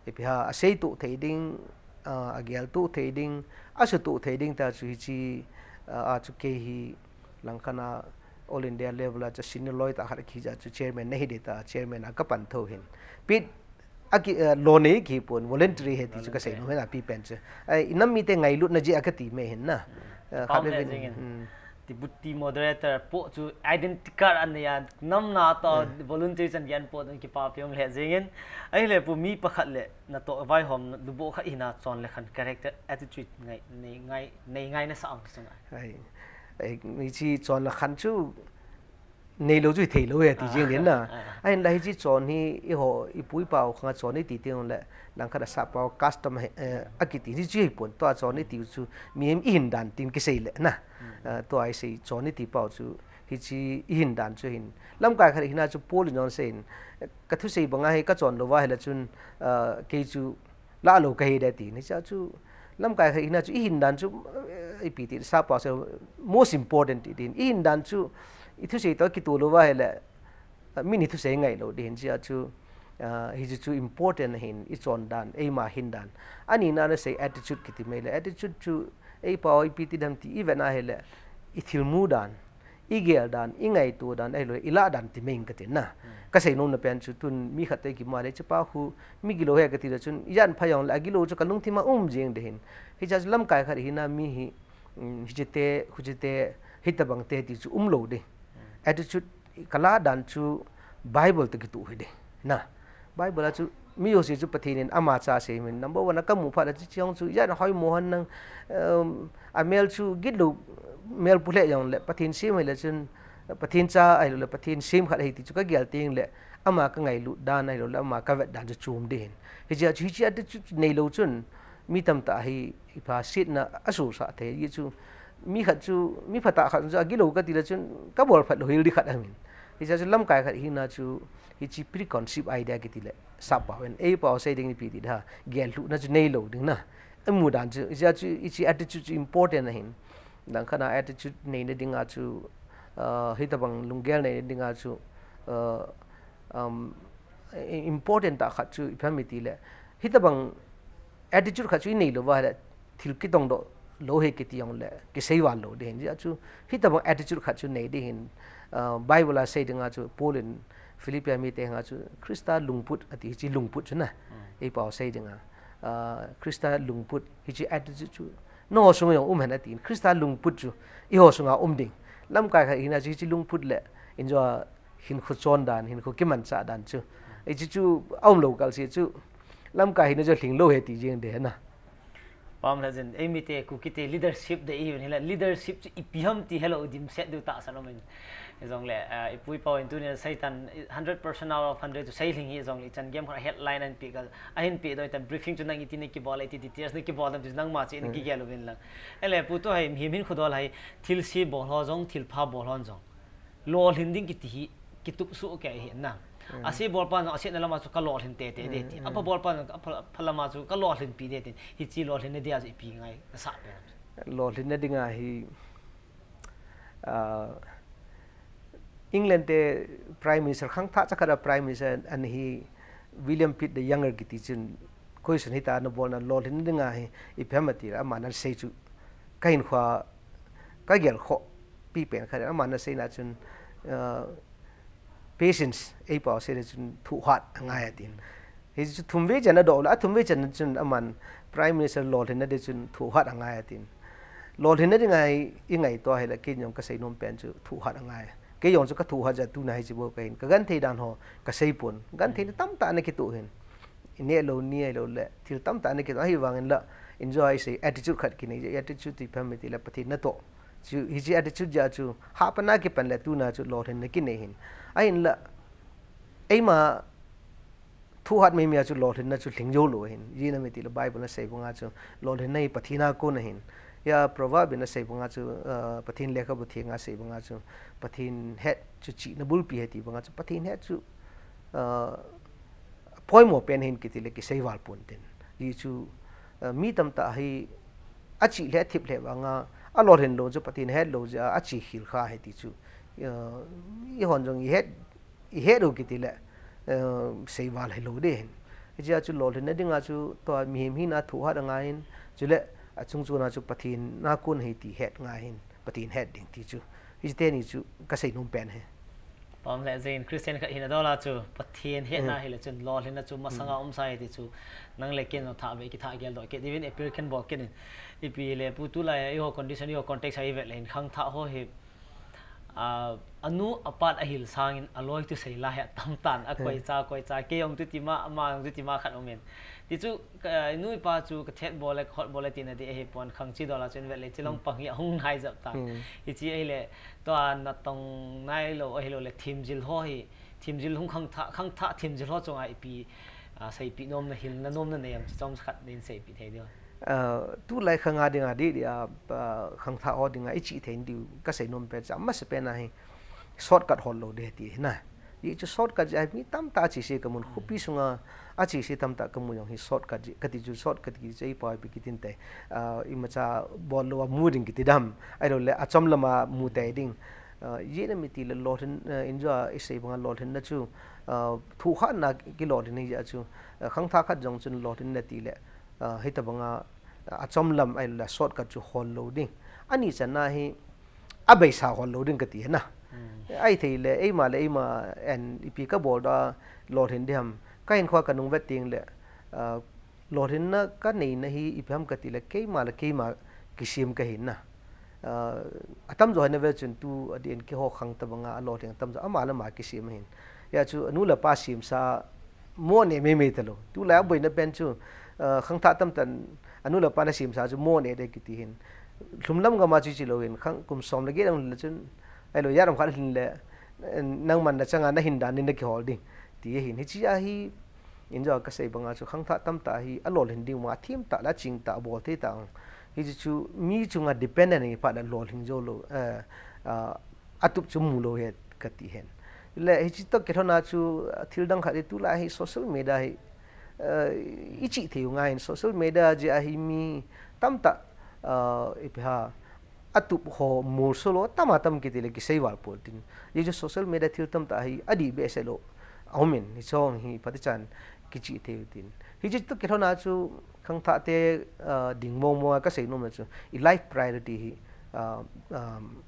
ipi ham asei tuh thei ding, uh, agel tuh thei ding, asuh tuh thei ding ta chu hichi, uh, a chu kei hi langkhat a all India level a chu senior loi tah khat kija chu chairman nahi di ta, chairman a kapan tho hin. Paid a ki, eh, lo nei kipon, voluntary ahi ti chu kasei nom hin api pen chu. Ai, inam mite ngailutna jeh a kati mai hin na. Eh, khat le vin. Hmm. Deputy moderator po chu identity card anei a, namna to volunteer chan gen po dun kipa piom le jingin. Ahile pu mi pakhat le natoh vaihom lubo khat hina chon le khan character attitude ngai nei ngai nei ngai nasa ang sunga. Ai, ai, mi chi chon le khan chu neilou chu theilou e ti jing din na. Ahin la hichi chon hi iho ipu ipa u khanga chon iti ti le langkhat a sap pau custom akiti hichi hi pon to chon iti chu mihem ihin dan tin kisei le na. To ai sei chon iti pau chu hichi ihin dan chu hin lamkai khat hina chu Paul in jong sei in ka thusei banga hi ka chon lou va hila chun kei chu la lou kahi de ti ni cha chu lamkai khat hina chu ihin dan chu ipi ti sap pau se most important ti din ihin dan chu i thusei to kitu lou va hila min hi thusei ngai lou din cha chu hichi chu important hin i chon dan eima hin dan ani na na sei attitude kiti mai le attitude chu ei pau ipi ti dam ti i ve na hila i thilmu dan i gel dan i ngaito dan ahilou i la dan ti mai ka tin na ka sei nom na pen chu tun mi khat te kima le chu pa khu mi gilou he kati le chun yan pha jong le agilou chu ka lungthim a um jing de hin hicha chu lamkai khat hina mi hi hichi te huchi te hitabang te ti chu umlou de attitude ka la dan chu Bible te kitu hi de na Bible a chu mi jouse chu Pathen in ama cha sei min number one a ka mu phat a chu chiang chu yan hoi mo han nang a mel chu git lou mel pu le jong le Pathen sei mai le chun Pathen cha ahilou le Pathen sei khat ahi ti chu ka gel ting le ama ka ngailut dan ahilou le ama ka vet dan chu chum de hin hichi a chu hichi attitude neilou chun mi tamtah hi ipha sitna asu sa thei hi chu mi khat chu mi phatah khat chu agilou ka ti le chun ka bol phat lou hil di khat amin hicha chu lamkai khat hina chu hichi preconceived idea kiti le sap pau en ei pau sei ding ni pi ti da gel luna chu neilou ding na amu dan chu hicha chu hichi attitude chu important ahin dang khana attitude neina dinga chu hitabang lunggel neina dinga chu important ta khat chu ipha mi ti le hitabang attitude khat chu i nei lou va le thil kitong doh lou he kiti jong le kisei val lou di hin chu hitabang attitude khat chu nei di hin Bible a sei dinga chu Paul in Philippi mi te nga chu Krista lungput ati chi lungput chu na ei pau sei dinga Krista lungput hichi attitude chu no sunga jong um hen ati Krista lungput chu i ho sunga um ding lamkai khat hina chu hichi lungput le injo hinkho chon dan hinkho kimancha dan chu hichi chu aum lou kal si chu lamkai hina jo hling lou he ti jing de na Pam la jin ei mi te Kuki te leadership de even hila leadership chu ipi ham ti hello dim set du ta sa no min jong le ipu ipa in tunia Satan hundred percent out of hundred chu sei hling hi jong le chan game kha headline an pi kal ahin pi doi tan briefing chu nang iti ne kibol iti details ne kibol dan chu nang ma chi ne kigel uvin lang ele pu to hai him hin khudol hai thil si bol ho jong thil pha bol hon jong lolhin ding kiti hi kitup su ke hi na ase bol pa jong ase na lama chu ka lolhin te te de ti apa bol pa jong pha lama chu ka lolhin pi de ti hichi lolhin ne dia chu ipi ngai sa pe lolhin ne dinga hi England te Prime Minister khang tha chakhat a Prime Minister an hi William Pitt the Younger kiti chun question hita na bolna lolhin dinga hi ipi ham ati ama na sei chu ka hin khwa ka gel kho pi pen kha ama na sei na chun patience ei pau sei chun thuhat angai atin Hichu thum vei chan a doh la, a thum vei chan chun aman Prime Minister lolhinna ding chun thuhat angai atin. Lolhinna ding ngai, i ngaito hile kei jong ka seinom pen chu thuhat angai. Kei jong chu ka thuhat jeh a tuna hichi bou kahin. Ka genthei dan ho ka seipon. Genthei tamtah ana kitoh hin. I neh lou, ni ahilou le, thil tamtah ana kitoh. Ahivangin la, injo a i sei attitude khat kinei, attitude ti phem ti le Pathen natoh. Chu, hichi attitude jeh a chu, hahpan a kipan le tuna chu lolhinna kinei hin. Ahinla, eima thuhat meimei a chu lolhinna chu lhingjou lou hin. Ijeh inem itile Bible in asei banga chu lolhinna hi Pathen a kon ahin. Hiche Proverb in asei banga chu, ah, Pathen lekhabu theng a asei banga chu Pathen het chu chihna bulpi ahi ti banga chu Pathen het chu, ah, poimo pen ahin kitile kisei val pon tin. Hichu, ah, mi tamtah hi achih le athip le vanga alolhin lou chu Pathen het lou jeh a achi khel kha ahi ti chu, ah, eihon jong ihet ihet u kitile, eh, seival hilou ding hin. Hiche a chu lolhinna dinga chu tua mihem hina thuhat angai hin, chule achung chuna chu Pathen a kon ahi ti het ngai hin, Pathen het ding ti chu. Hiche teni chu ka seinom pen ahi. Pom le jin Christian khat hina dola chu Pathen hetna hile chun lolhinna chu masanga um sa e ti chu nang le ken jong thah ve kithah gel doh kit, even appeal ken bol kit in. Ipi le pu tulai a eiho condition, eiho context a i vet le hin khangthah ho hi, a, anu apat ahil sangin aloi tu sei la hi atam tan, akoi cha, koi cha, kei jong tu ti ma, ama jong tu ti ma khat um in. Ti chu, ka, nu ipa chu ka thet bol le, ka hot bol le tina di ahi pon khang chi dola chun vet le chi long pang hi ahung nai jap tan. Hichi ahile, tua natong nailou ahilou le thimjil ho hi, thimjil hung khangthah, khangthah thimjil ho chunga ipi, a, seipi nomna, hilna nomna nei am chi chomkhat nei seipi thei diu. A, tulai khanga dinga di, di a, a, khangthah ho dinga i chi thei diu ka sei nom pen cha, masa pen a hi shortcut hol lou di ti hi na. Hichu shortcut jeh a hi mi tamtah a chese ka mun, khopi sunga a chese tamtah ka mu jong hi shortcut jeh, ka ti chu shortcut kiti chu eipa ipi kitin te. A, imacha bol lou a mu ding kiti dam. Ahilou le achom lama mu tei ding. A, jeh inem itile lolhin, a, injo a i sei banga lolhinna chu, a, thu khat na kilolhin hi jeh a chu, a, khangthah khat jong chun lolhinna tile, a, hitabanga, a, achom lam ahilou le shortcut chu hol lou ding. Ani channa hi, a beisa hol lou ding ka ti hi na. Ahithei le, eima le eima, en ipi ka bol da, lolhin di ham. Ka hinkho ka nung vet teng le, a, lolhinna ka neina hi ipi ham ka ti le, keima le keima kisem ka hi na. A, atamjo hi na vet chun tu a di en keiho khang tabanga a lolhin atamjo, ama le ama kisem hin. Hia chu, anu le apa semsa, mo ne mei mei talou. Tulai a boina pen chu, a, khangthah tamtah in, anu le apa na semsa chu mo ne de kiti hin. Lhumlam gam a chu chi lou hin, khang kum som le get a hung le chun, ahilou, jat ham khat lhin le, nangman na changa na hin dan in na kihol ding. Ti hin, hichi a hi, injo ka sei banga chu khangthah tamtah hi, a lolhin ding ma, a thim tah le a ching tah, a bol thei tah. Hichi chu, mi chunga dependent hi phat le lolhin jou lou, eh, a, a tup chu mu lou hi ka ti hin. Le hichi toh kilhon a chu, thil dang khat hi tulai hi social media hi, eh, i chi thei u ngai hin social media jeh a hi mi tamtah, eh, ipi ham, a tup ho molso lou, tam a tam kiti le kisei val pol tin. Hichu social media thil tamtah hi a di behseh lou a um in, hichong hi phatichan kichi thei u tin. Hichi toh kilhon a chu khangthah te, eh, ding mong mong a ka sei nom na chu, i life priority hi, eh, um,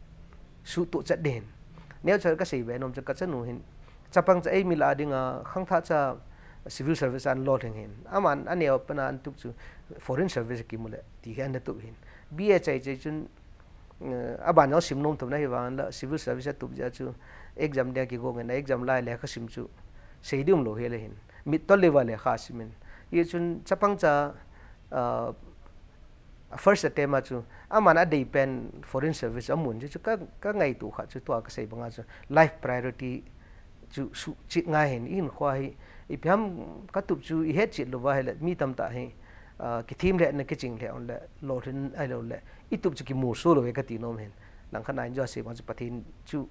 suhtoh chet ding. Neocha ka sei be nom chu ka chanu hin, chapang cha eimi lah a dinga khangthah cha civil service a ana lolhing hin. Aman a neo pen a ana tup chu foreign service kimu le ti hi ana tup hin. B A chai chai chun, eh, aban jong sim nom thum na hi vang la civil service a tup jeh a chu exam dia kigong in, exam lai lekha sim chu sei ding um lou hi le hin. Mit tol le va lekha sim in. Hichun chapang cha, ah, first attempt a chu, aman a dei pen foreign service a mun chu, chu ka, ka ngaito kha chu tua ka sei banga chu life priority chu suhchet ngai hin, i hinkho hi, ipi ham ka tup chu i hetchet lou va hile, mi tamtah hi, ah, kithim le na kiching le on le, lolhin ahilou le, i tup chu kimolso lou e ka ti nom hin. Langkhat a injo a sei banga chu Pathen chu,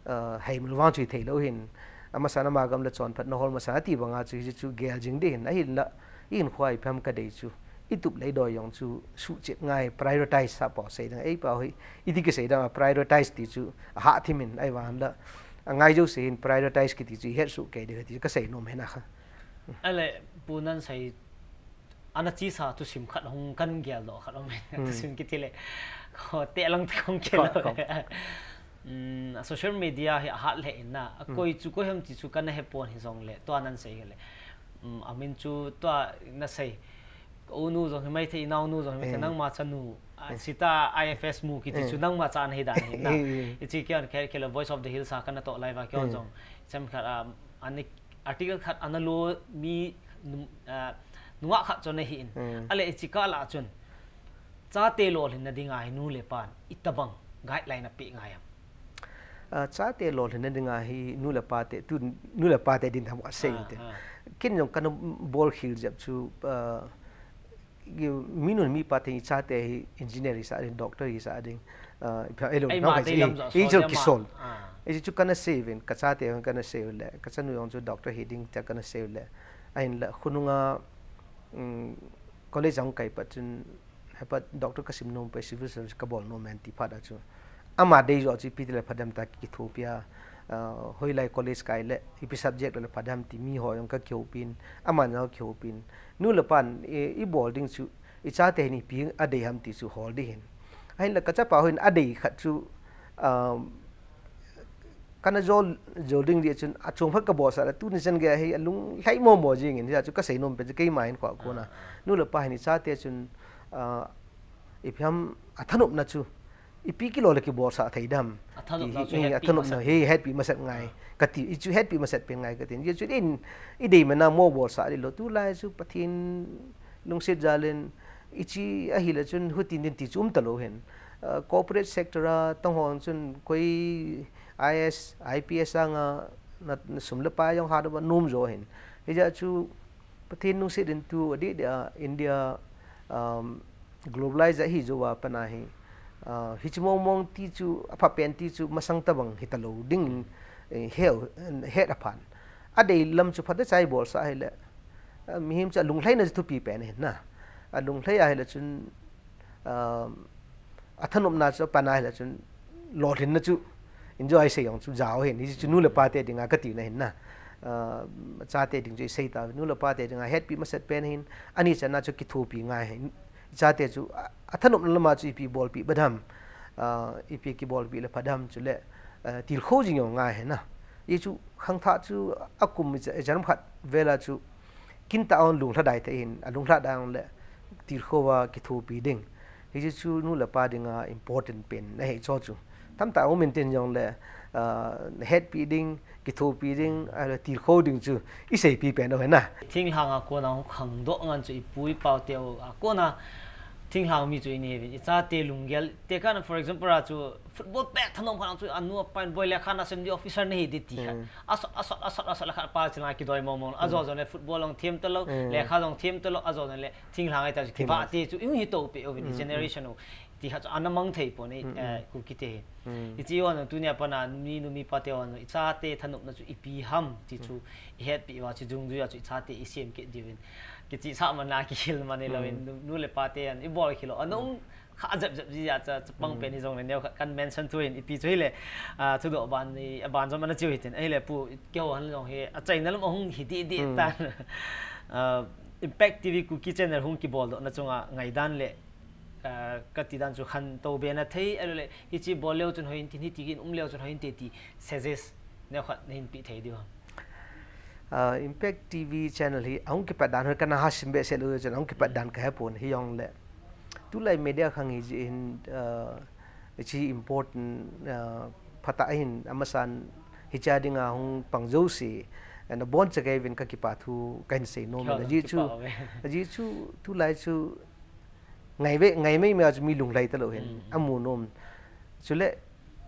ah, heimul vang chu i thei lou hin. Amasan ama gam le chonphat na hol masan a ti banga chu, hichu gel jing ding hin. Ahinla, i hinkho a ipi ham ka dei chu, i tup le i doi jong chu suhchet ngai, prioritize sa pau sei dang, ei pau hi, i ti kisei dang a prioritize ti chu, a hah thim in, ahivang la, a ngai jouse hin prioritize kiti chu, i het suh kei ding ti chu, ka sei nom hin a kha. Ale, pu nan sei, ana chesa thusim khat hung kan gel doh khat um in, thusim kiti le, kho te lang te kong ke lo. Um, a social media hi a hat le in na, a koi chu koi ham ti chu kana he pon hi jong le, tua nan sei le. Um, amin chu tua na sei. Ka u nu jong hi mai thei, i nao nu jong hi mai thei, nangma cha nu, a, sita I F S mu kiti chu nangma cha ana hi dan hi na. I chi kian ke, ke le Voice of the Hills a kana toh live a kion jong. Cham khat, um, ani article khat ana lo mi num-, ah, nungah khat chun ahi in. Ale i chi kah lah chun, chate lolhinna dinga hi nu le pan itabang guideline a pe ngai am? Ah, chate lolhinna dinga hi nu le pate, tu nu le pate din tham ka sei te. Ken jong kana bol khel jep chu, ah, Minun mipa te i chate hi engineer hisa ding, doctor hisa ding, ah, ipi ham, elo, ei, nang ma kai te chi, lam jo i sol chu dia ma. Kisol. Ah. I chu kana sei uvin, ka chate hon kana sei u le, ka chanu jong chu doctor hi ding tia kana sei u le. Ahin la khonunga, um, college jong kai pat chun, hepat doctor ka sim nom pai, civil service ka bol nom e ti phat a chu. Ama dei jo chu ipi ti le phadam ta kithopi a, ah, hoilai college kai le, ipi subject le phadam ti mi ho jong ka kihopin, ama jong kihopin. Nu le pan, i, i bol ding chu, i chate hin ipi a dei ham ti chu hol ding hin. Ahin la ka chapa hin a dei khat chu, ah, kana jol, jol ding di chun, achung phat ka bolsah le, tuni chan gei hi alunglhai momo jing in, hijeh chun ka seinom pen chu keima hin kho kona. Nu le pa hin ichate chun, ah, ipi ham athanopna chu, ipi kilo le kibolsah thei dem. Athanopna chu hetpi masat ngai. Kati, hichu hetpi masat pen ngai kati. Hijeh chun in, idei mana mo bolsah di lou, tulai chu Pathen lungset jal in, ichi ahile chun huti din ti chu um talou hin. Ah, corporate sector a tong hon chun koi I A S, I P S a nga na, na sum le pai jong hat nom jo hin. Hijeh chu Pathen lungset in tu adeh deh a India, um, globalize ahi jou a pat a hi. Ah, hichi mong mong ti chu, apha pen ti chu, masang tabang hi talou ding, eh, heu, het aphan. Adei lam chu phatechan ibolsah hile, ah, mihem chu alunglhaina chu thupi pen hin na. Alunglhai ahile chun, ah, athanopna chu apan ahile chun, lolhinna chu, enjoy sei jong chu jao hin, hichu nu le pa te dinga kati na hin na. Ah, chate ding chu isei ta, nu le pa te dinga hetpi masat pen hin, ani chan a chu kithopi ngai hin. Chate chu, a, athanopna lama chu ipi bolpi ba dem, ah, ipi kibolpi le pha dem chule, ah, tilkhou jing jong ngai hin na. Hichu khangthah chu akum icha, icharam khat vel a chu kin tah a lunglha dai thei hin, alunglha dai jong le tilkhou a kithopi ding. Hichu chu nu le pa dinga important pen ahi cho chu. Tamtah um in tin jong le, ah, hetpi ding, kithopi ding, ahile tilkhou ding chu iseipi pen u hin na. Thinglhang a kona hung khangdoh ngan chu ipu ipau teu a kona thinglhang mi chu inei uvin. Ichate lunggel, tekah na, for example, a chu football pet thanom khat chu anu apan boi lekha nasem di officer nahi di ti khat. Asot, asot, asot, asot lekha pa chila kidoi mong mong. Ajo jo le football jong them talou, lekha jong them talou, ajo jo le thinglhang ahi ta chu kivah ti chu iung hi to pe uvin generation u. Ti khat chu ana mang thei pon e, eh, Kuki te hi. Hichi hon tunia pat a mi nu mi pa te hon ichate thanopna chu ipi ham ti chu ihetpi uva chu dungjui a chu ichate isem kit diuvin. Kichihsah man a kihil man hilou in nu, nu le pa te an ibol khilou. Ana um kha jep jep ji a cha, chapang pen hi jong le neo khat kan mention thu hin ipi chu hile, ah, thudoh ban ni, aban jong ana chiu hitin. Ahile pu keiho han jong hi achaina lam ahung hi di di tan. Ah, Impact T V Kuki channel hung kibol doh na chunga ngaidan le ah, kati dan chu khantou be na thei, ahilou le, hichi bol leu chun hoi inte, hiti hin um leu chun hoi inte ti suggest neo khat nahin pe thei diu ham? Ah, Impact T V channel hi ahung kipat dan hoi kana ha sim behseh lou chun ahung kipat dan kahe pon, hijong le. Tulai media khang hi jeh hin, ah, hichi important, ah, phatah ahin amasan hicha dinga hung pang jouse, ana boncha kahiuvin kakipathu kahin seinom in. Ajeh chu, ajeh chu tulai chu Ngai ve, ngai mai mai a chu mi lunglhai talou hin, amu nom. Chule,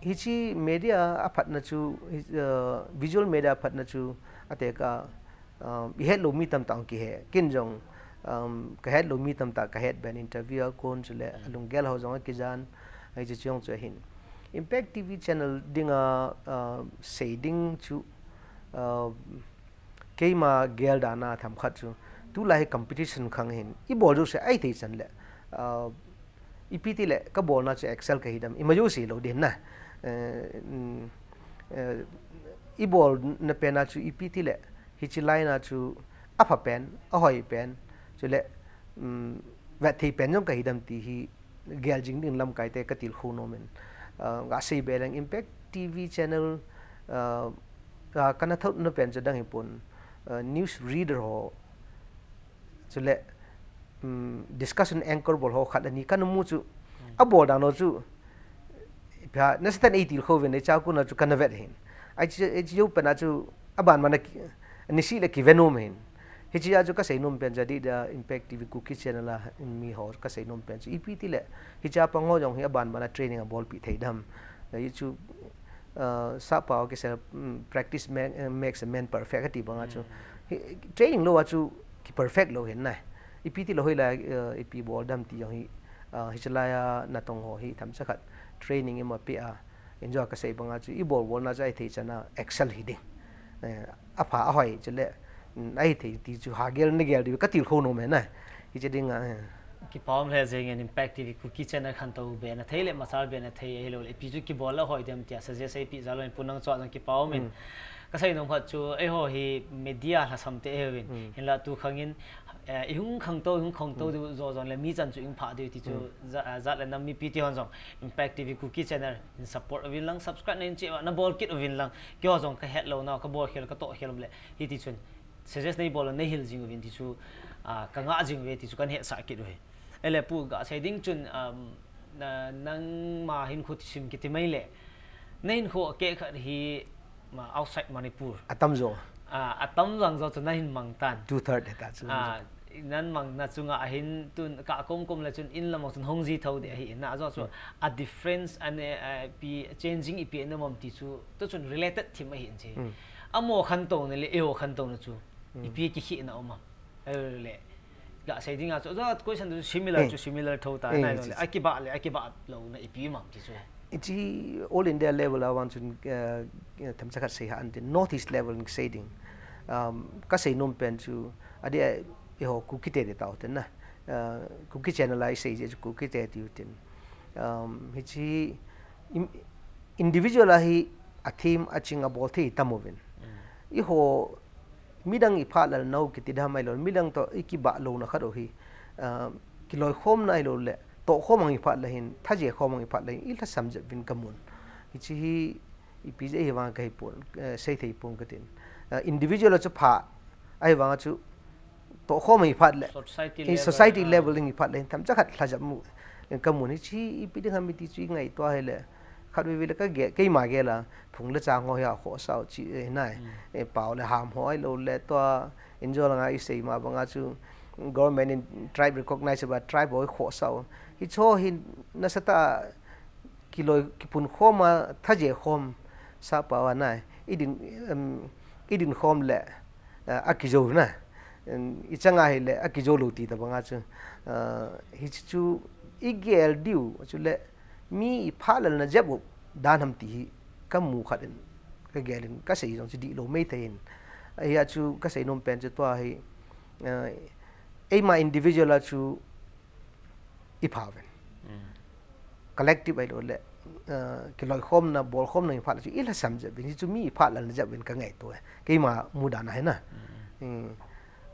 hichi media aphatna chu, hi, ah, visual media aphatna chu, atekah, ah, ihet lou mi tamtah hung kihe. Ken jong, um, kahet lou mi tamtah kahet ben interview a kon chule, alunggel ho jong akijan, hichi chu jong chu ahin. Impact T V channel dinga, ah, sei ding chu, ah, Keima gel dan a themkhat chu, tulai hi competition khang hin, ibol jouse ahithei chan le, ah, ipi ti le, kabolna chu excel kahi dem, ima jouse lou din na. Eh, mm, eh, ibolna pen a chu ipi ti le, hichi line a chu apha pen, ahoi pen, chule, mm, vet thei pen jong kahi dem ti hi, gel jing ding lamkai te katilkhou nom in. Ah, gasei be leng Impact T V channel, ah, ah, kana thot na pen chu dang hi pon, ah, news reader ho. Chule, um, discussion anchor bol ho khat ani kana mu chu. Abol dan ho chu. Pha, nasatah in eitilkhou vin, eicha kon a chu kana vet hin. Ai chi, ai chi jou pen a chu, aban man a ki, nisi le kive nom hin. Hichea chu kasei nom pen chu adih dia Impact T V Kuki channel a mi ho kasei nom pen chu ipi ti le, hichea pang ho jong hi aban ban a training abolpi thei dem. Hichu, ah, sahpa ho kisei, mm, practice make, eh, makes a man perfect ati bang a chu. Hi, training lou a chu ki perfect lou hin nai. Ipi ti le hoilai, eh, ipi bol dem ti jong hi, ah, hiche lai a natong ho hi themcha khat training ima pe a. Injo kasei banga chu, ibol bolna chu ahithei chan a excel hi ding. Eh, apha ahoi chule, mm, ahithei ti chu hagel nagel diu katilkhou nom e na. Hiche dinga, eh. Kipa um lheh jeng in Impact T V Kuki channel khantou be na thei le machal be na thei ahilou le. Ipi chu kibol le hoi dem tia suggest eipe jal in Pu Nangchua jong kipa um in. Mm. Kasei nom khat chu, eiho hi media lhasam te eiho vin. Hmm. Hinla tu khangin, eh, ihung khangtou, ihung khangtou Hmm. diu jo jon le mi chan chu ihung phah diu ti chu Hmm. ja-, ah, jat le nam mipi te hon jong Impact T V Kuki channel in support uvin lang, subscribe na in che na bol kit uvin lang. Keiho jong ka het lou na, ka bol khel, ka toh khel le. Hiti chun suggest nei bol nei hil jing uvin ti chu, ah, ka ngah jing uve ti chu kan hetsah kit uve. Ele pu ga sei ding chun, um, na, nangma hinkho sim kiti mai le. Na hinkho keh khat hi, ma, outside Manipur. Atam jo. Ah, atam jang jo chu na hin mang tan. Two third heta chu. Ah, nan mang na chunga ahin tun ka kom kom le chun in lam chun hong ji tho de ahi na jo chu Hmm. a difference and, eh, pi changing ipi na mom ti chu to chun related thim ahi in chi. Hmm. Amo khantou na le eiho khantou na chu Hmm. ipi kikhih na um am. Eh, le. Ga sei ding a chu, ja, question chu similar Eh. chu similar tho ta, Eh, nai lo chi, le. chi. Akibah le, akibah lou na ipi mam ti chu. Hichi all India level a vang chun, eh, themcha khat sei ha an tin, North East level in sei ding. Um, ka sei nom pen chu, adeh a, eiho Kuki te te tau ten na. Eh, Kuki channel a i sei je chu Kuki te tiu tin. Um, hichi im-, individual a hi a theme a ching a bol thei tam uvin. Mm. Eiho midang i phat lal nau kiti dam ai lo, midang to i kibah lou na khat u hi, ah, kiloikhom na ai lo le, tohkhom ang i phat la hin, thajekhom ang i phat la hin, i lhasam jep vin ka mun. Hichi hi, ipi je hi vang ka hi pon, eh, sei thei pon ka tin. Ah, individual chu pha, ai vang chu, tohkhom ang i phat le, Society i level, society ah. level ding i phat le hin, themcha khat lhajep mu, ka mun hichi, ipi ding ham i ti chu i ngaito a hi le, Khat veve le ka ge-, keima gel a, phung le chang ho hi a khohsah u chi, eh, nai. Mm. Eh, pao le ham ho ai lo le tua, injo langa i sei ma banga chu, government in tribe recognize ba, tribe ho i khohsah u. Hicho hi nasatah a kiloi, kipunkhom a, thajekhom sa pao a nai. I din, em, i dinkhom le, eh, a kijo na. Em, i changa hi le, a kijo lou ti ta banga chu. Eh, hichi chu i gel diu, chu le, Mi i phat lal na jep u dan ham ti hi ka mu khat in, ka gel in, ka sei jong chu dihlou mei thei in. Ahi a chu ka sei nom pen chu tua hi, eh, eima individual a chu i pha ven. Mm. Collective ai lo le, eh, kiloikhom na, bolkhom na i phat lal chu i lhasam jep vin, chu mi i phat lal na jep vin ka ngaito e. Keima mudan a hi na. Mm. Mm.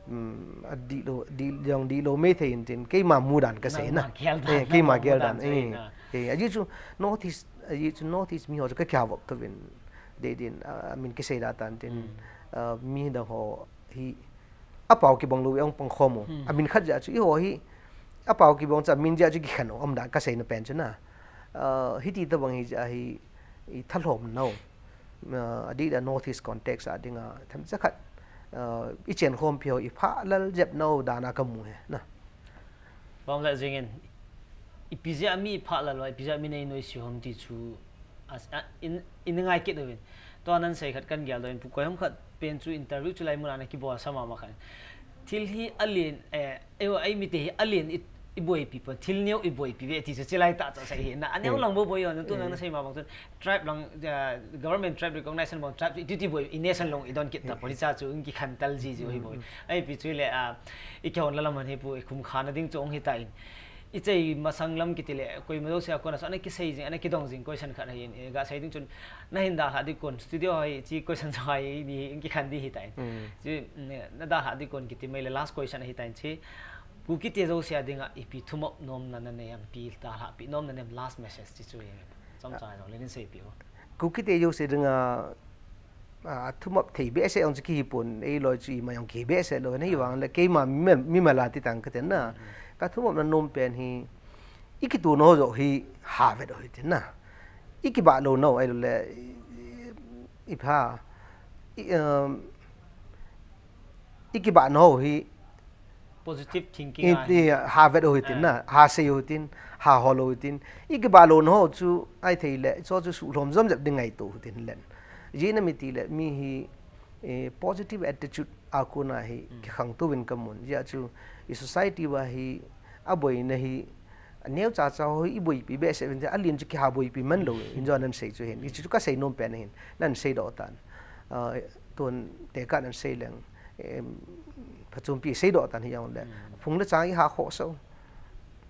Um, a dihlou, dih, jong dihlou mei thei in tin, keima mudan ka sei na. Nangma gel dan, eh, keima nangma gel mudan dan, sei eh, na. Eh, aji chu North East, aji chu North East mi ho chu ka kya vop to vin, de din, ah, min kisei da tan tin, Mm. ah, mi dang ho hi, a pao kibang lou, ong pang khom u. Mm. A min khat ja chu, i ho hi, a pao kibang cha min ja chu kikhen u, um dan ka sei na pen chu na. Ah, hiti ta bang hi ja hi, i thalhom nau. Ah, adih a North East context a dinga, themcha khat, ah, i chenkhompi ho i phat lal jep nau dan a ka mu e, na. Bang le jing in, ipi jeh a mi i phat lal u, ipi jeh a mi nei noise u ham ti chu, as, a, in, in ngai kit uvin. Tua nan sei khat kan gel doh in, pu koi ham khat pen chu interview chu lai mun a na kibol sa mama khat. Thil hi alen, eh, Eiho, ei mite hi alen i, i boipi pon, thil neo i boipi ve ti chu chilai tah chu sei hi na, aneo Eh. lang bou boi hon, tu nang na Eh. sei ma bang chun, tribe lang, ah, government tribe recognition bang, tribe i ti ti boi, i nation long i don kit ta, Eh. pon hicha chu, in kikhen tal ji ji hi boi. Mm, mm. Ahi pi chu le, ah, i kihon la lam han hi pu, i khum kha na ding chu ong hi ta in. I chei masang lam kiti le, koima jouse a kona chu, ana kisei jing, ana kidong jing, question khat hi in, eh, ga sei ding chun, na hin dalha di kon, studio hi, chi question chu hi, ni in kikhen di hi ta in. Mm. Chi, mm, na dalha di kon kiti mai le, last question hi ta in, chi, Kuki te jouse a dinga ipi thumop nomna na nei am, ipi dalhah pi nomna nei am, last message ti chu hi. Chomcha jong le nin seipi u. Kuki te jouse dinga, a, thumop thei behseh jong chu kihi pon, ei loi chu ima jong kihi behseh lou, na hi vang le keima mi, mi mala ti tang ka ten na. Mm. Ka thumop na nom pen hi, i kituh nau joh hi ha vet u hi tin na. I kibah lou nau, ai lou le, i, i pha, i, um, i kibah nau hi, Positive thinking i, a i, hi. Ha vet u hi tin Ah. na, ha sei u hi tin, ha hol u hi tin. I kibah lou nau chu, ai thei le, chu chu suhlhom jom jep ding ngaito u hi tin len. Ji na mi ti le, mi hi, eh, positive attitude a kona hi, Mm. kikhang tou vin ka mun. Ji a chu, i society va hi, a boina hi, a neo cha cha ho hi, i boipi behseh vin te, a lien chu kiha boipi man lou, in jo nan sei chu hin. I chu chu ka sei nom pen hin, nan sei doh tan. Ah, tun te ka nan sei leng, em, phachompi sei doh tan hi jong le. Mm. Phung le chang i ha khoh sah u.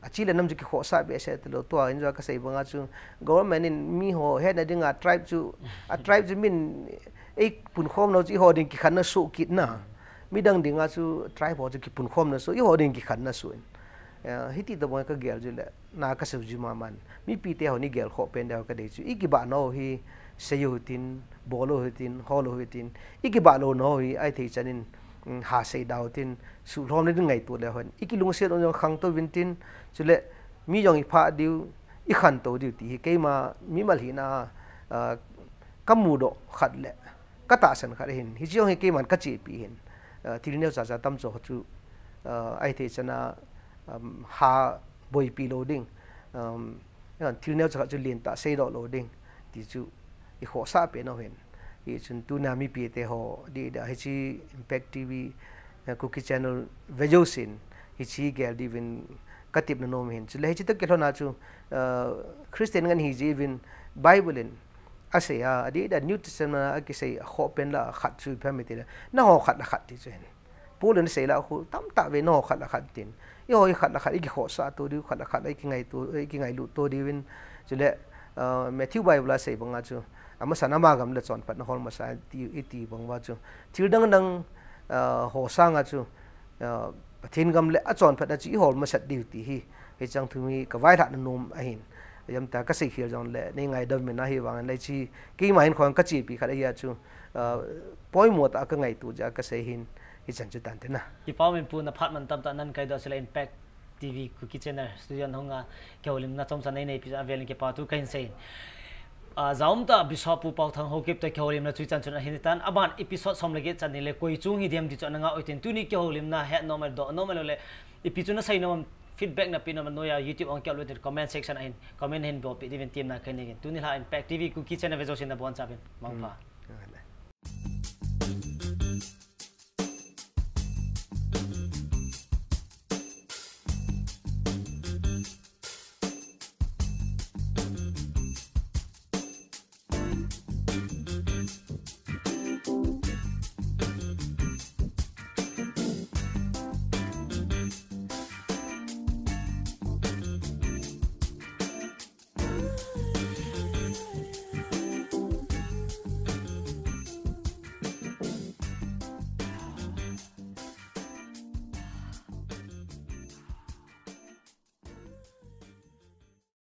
Achi le nam chu kikhohsah behseh talou, tua in jong kasei banga chu government in mi ho hetna dinga tribe chu, a tribe chu min ei punkhom nau chu eiho ding kikhenna soh kit na. Midang dinga chu tribe ho chu kipunkhomna soh, eiho ding kikhenna soh in. Eh, hiti tobang kagel chu le, na kasei ji mama in. Mipite hon igel khoh pen ding kadei chu. Ikibah nau hi, sei u hitin, bol u hitin, hol u hitin. Ikibah lou nau hi, ahithei chan in, um, ha sei da u hitin, suhlhom le din ngaito le hon. Ikilungset u jong khangtou vin tin, chule mi jong iphah diu, ikhantou diu ti hi keima mimal hina, ah, kamudoh khat le katahsan khat ahin. Hiche jong hi keiman kachepi ahin. Ah, thil neocha cha tamjo chu, ah, ahithei chan a, um, ha boipi lou ding. Um, thil neocha khat chu lentah seidoh lou ding. Ti chu ikhohsah pen u ahin. Hichun tuna mipite ho dida hiche Impact T V, eh, Kuki Channel vejousen, hiche gel diuvin katepna nom ahin. Chule hiche toh kilhonna chu, eh, Christian ngen hi jiuvin Bible in asei a, adida New Testament a kisei akhoh pen lah a khat chu ipi ham itile, nangho khat le khat ti chu ahin. Paul in asei lah khu tamtah vei nangho khat le khat tin. Eiho hi khat le khat ikikhohsah to diu, khat le khat ikingaito, ikingailut to diuvin. Chule, ah, Matthew Bible a sei banga chu, amasan ama gam le chonphatna hol masa ti, iti bang uva chu. Thil dang dang, ah, ho sanga chu, ah, Pathen gam le achonphatna chu ihol masat diu ti hi, hicheng thu hi kavailhahna nom ahin. Ajamta kasei khel jongle, neingaidam uvin ahivangin hiche, keima hin khon kachepi khat ahi a chu, ah, poimo tah a kangaito jeh a kasei ahin, hichan chu tante na. Kipa umin Pu, na phat mantam tah nan kaidoh chule Impact T V Kuki Channel studio a nahung a kihoulimna chomcha neineipi jeh a velin kipa thu kahin sei in. Ah, jaum tah Bishop Pu Paothang Haokip toh kihoulimna chu hichan chun ahin hitan, aban episode som le get chan hile koi chung hidem ti chu ana ngah u hitin, tuni kihoulimna het nom le doh nom le, ipi chu nasei nom, feedback nape nom noiya YouTube a hung kiupload tin comment section a hin comment nahin bolpeh diuvin temna kahin nei in. Tuni lha Impact T V Kuki Channel vejousen nabonchauvin mangpha. Hmm.